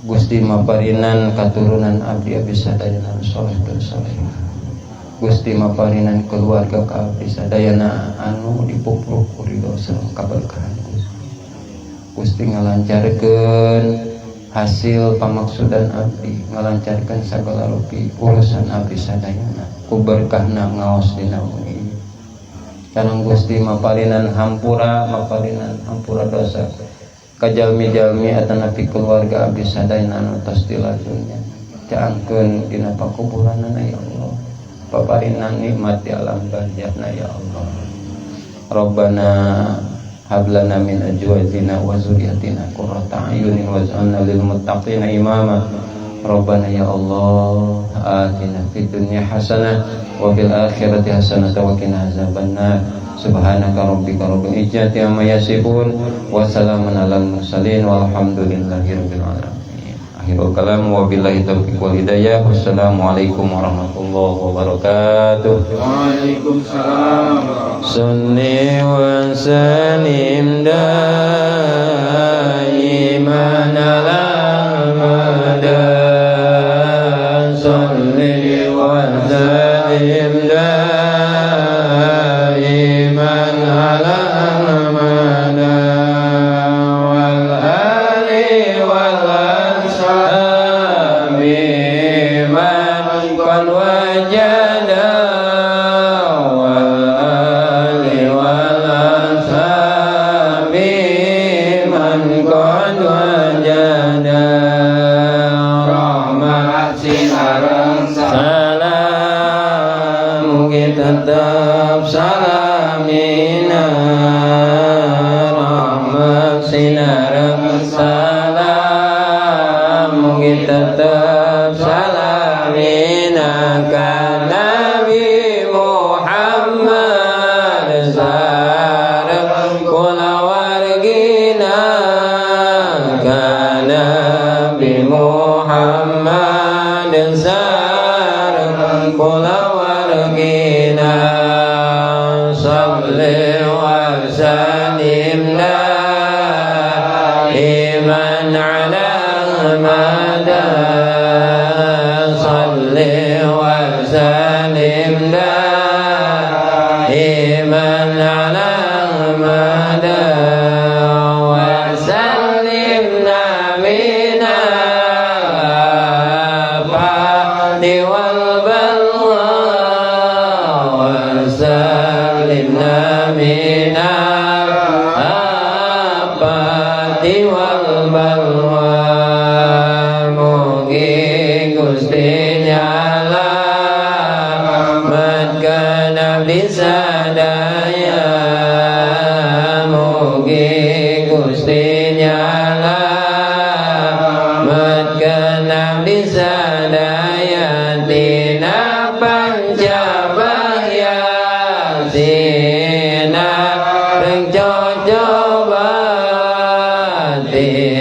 Gusti maparinan katurunan abdi abdi sadayana soleh dan soleh. Gusti maparinan keluarga ka abdi sadayana anu dipupruh ku ridho sareng kaberkahan Gusti. Gusti ngalancarkeun hasil pamaksudan abdi, ngalancarkeun sagala rupi urusan abdi sadayana ku berkahna ngaos dina wengi. Sareng Gusti maparinan hampura, maparinan hampura dosa ka jalmi-jalmi atanapi keluarga abdi sadayana anu tos tilar dunya. Caangkeun dina pakuburanana ya Allah. Paparinan nikmat di alam barzahna ya Allah. Rabbana hab lana min azwajina wa dzurriyyatina qurrata a'yunin waj'alna lil muttaqina imama. Rabbana ya Allah atina fid dunya hasanah wa fil akhirati hasanah wa qina azabannar. Subhanaka rabbika rabbil izzati amma yasifun wa salamun alal mursalin walhamdulillahirabbil alamin. Akhirul kalam wa billahi taufiq wal hidayah. Wassalamualaikum warahmatullahi wabarakatuh. Waalaikumsalam. Salli wa sallim daiman ala ahmad. Salli wa sallim daiman ala ahmad wal ali wal ashabi man qad wajada wal ali wal ashabi man qad wajada rahmat Sinareng salam mugi tetep salamina, rahmat sinareng salam mugi tetep salamina ka Nabi Muhammad sareng kulawargina, ka Nabi Muhammad sareng kulawargina. Salli wa sallim daiman ala ahmad. Salli wa sallim daiman ala ahmad wa sallimna min al-afati wal balwa wa sallimna min al-afati wal balwa. Mugi Gusti nyalametkeun abdi sadaya, mugi Gusti nyalametkeun abdi sadaya tina pancabahya sinareng cocoba tina.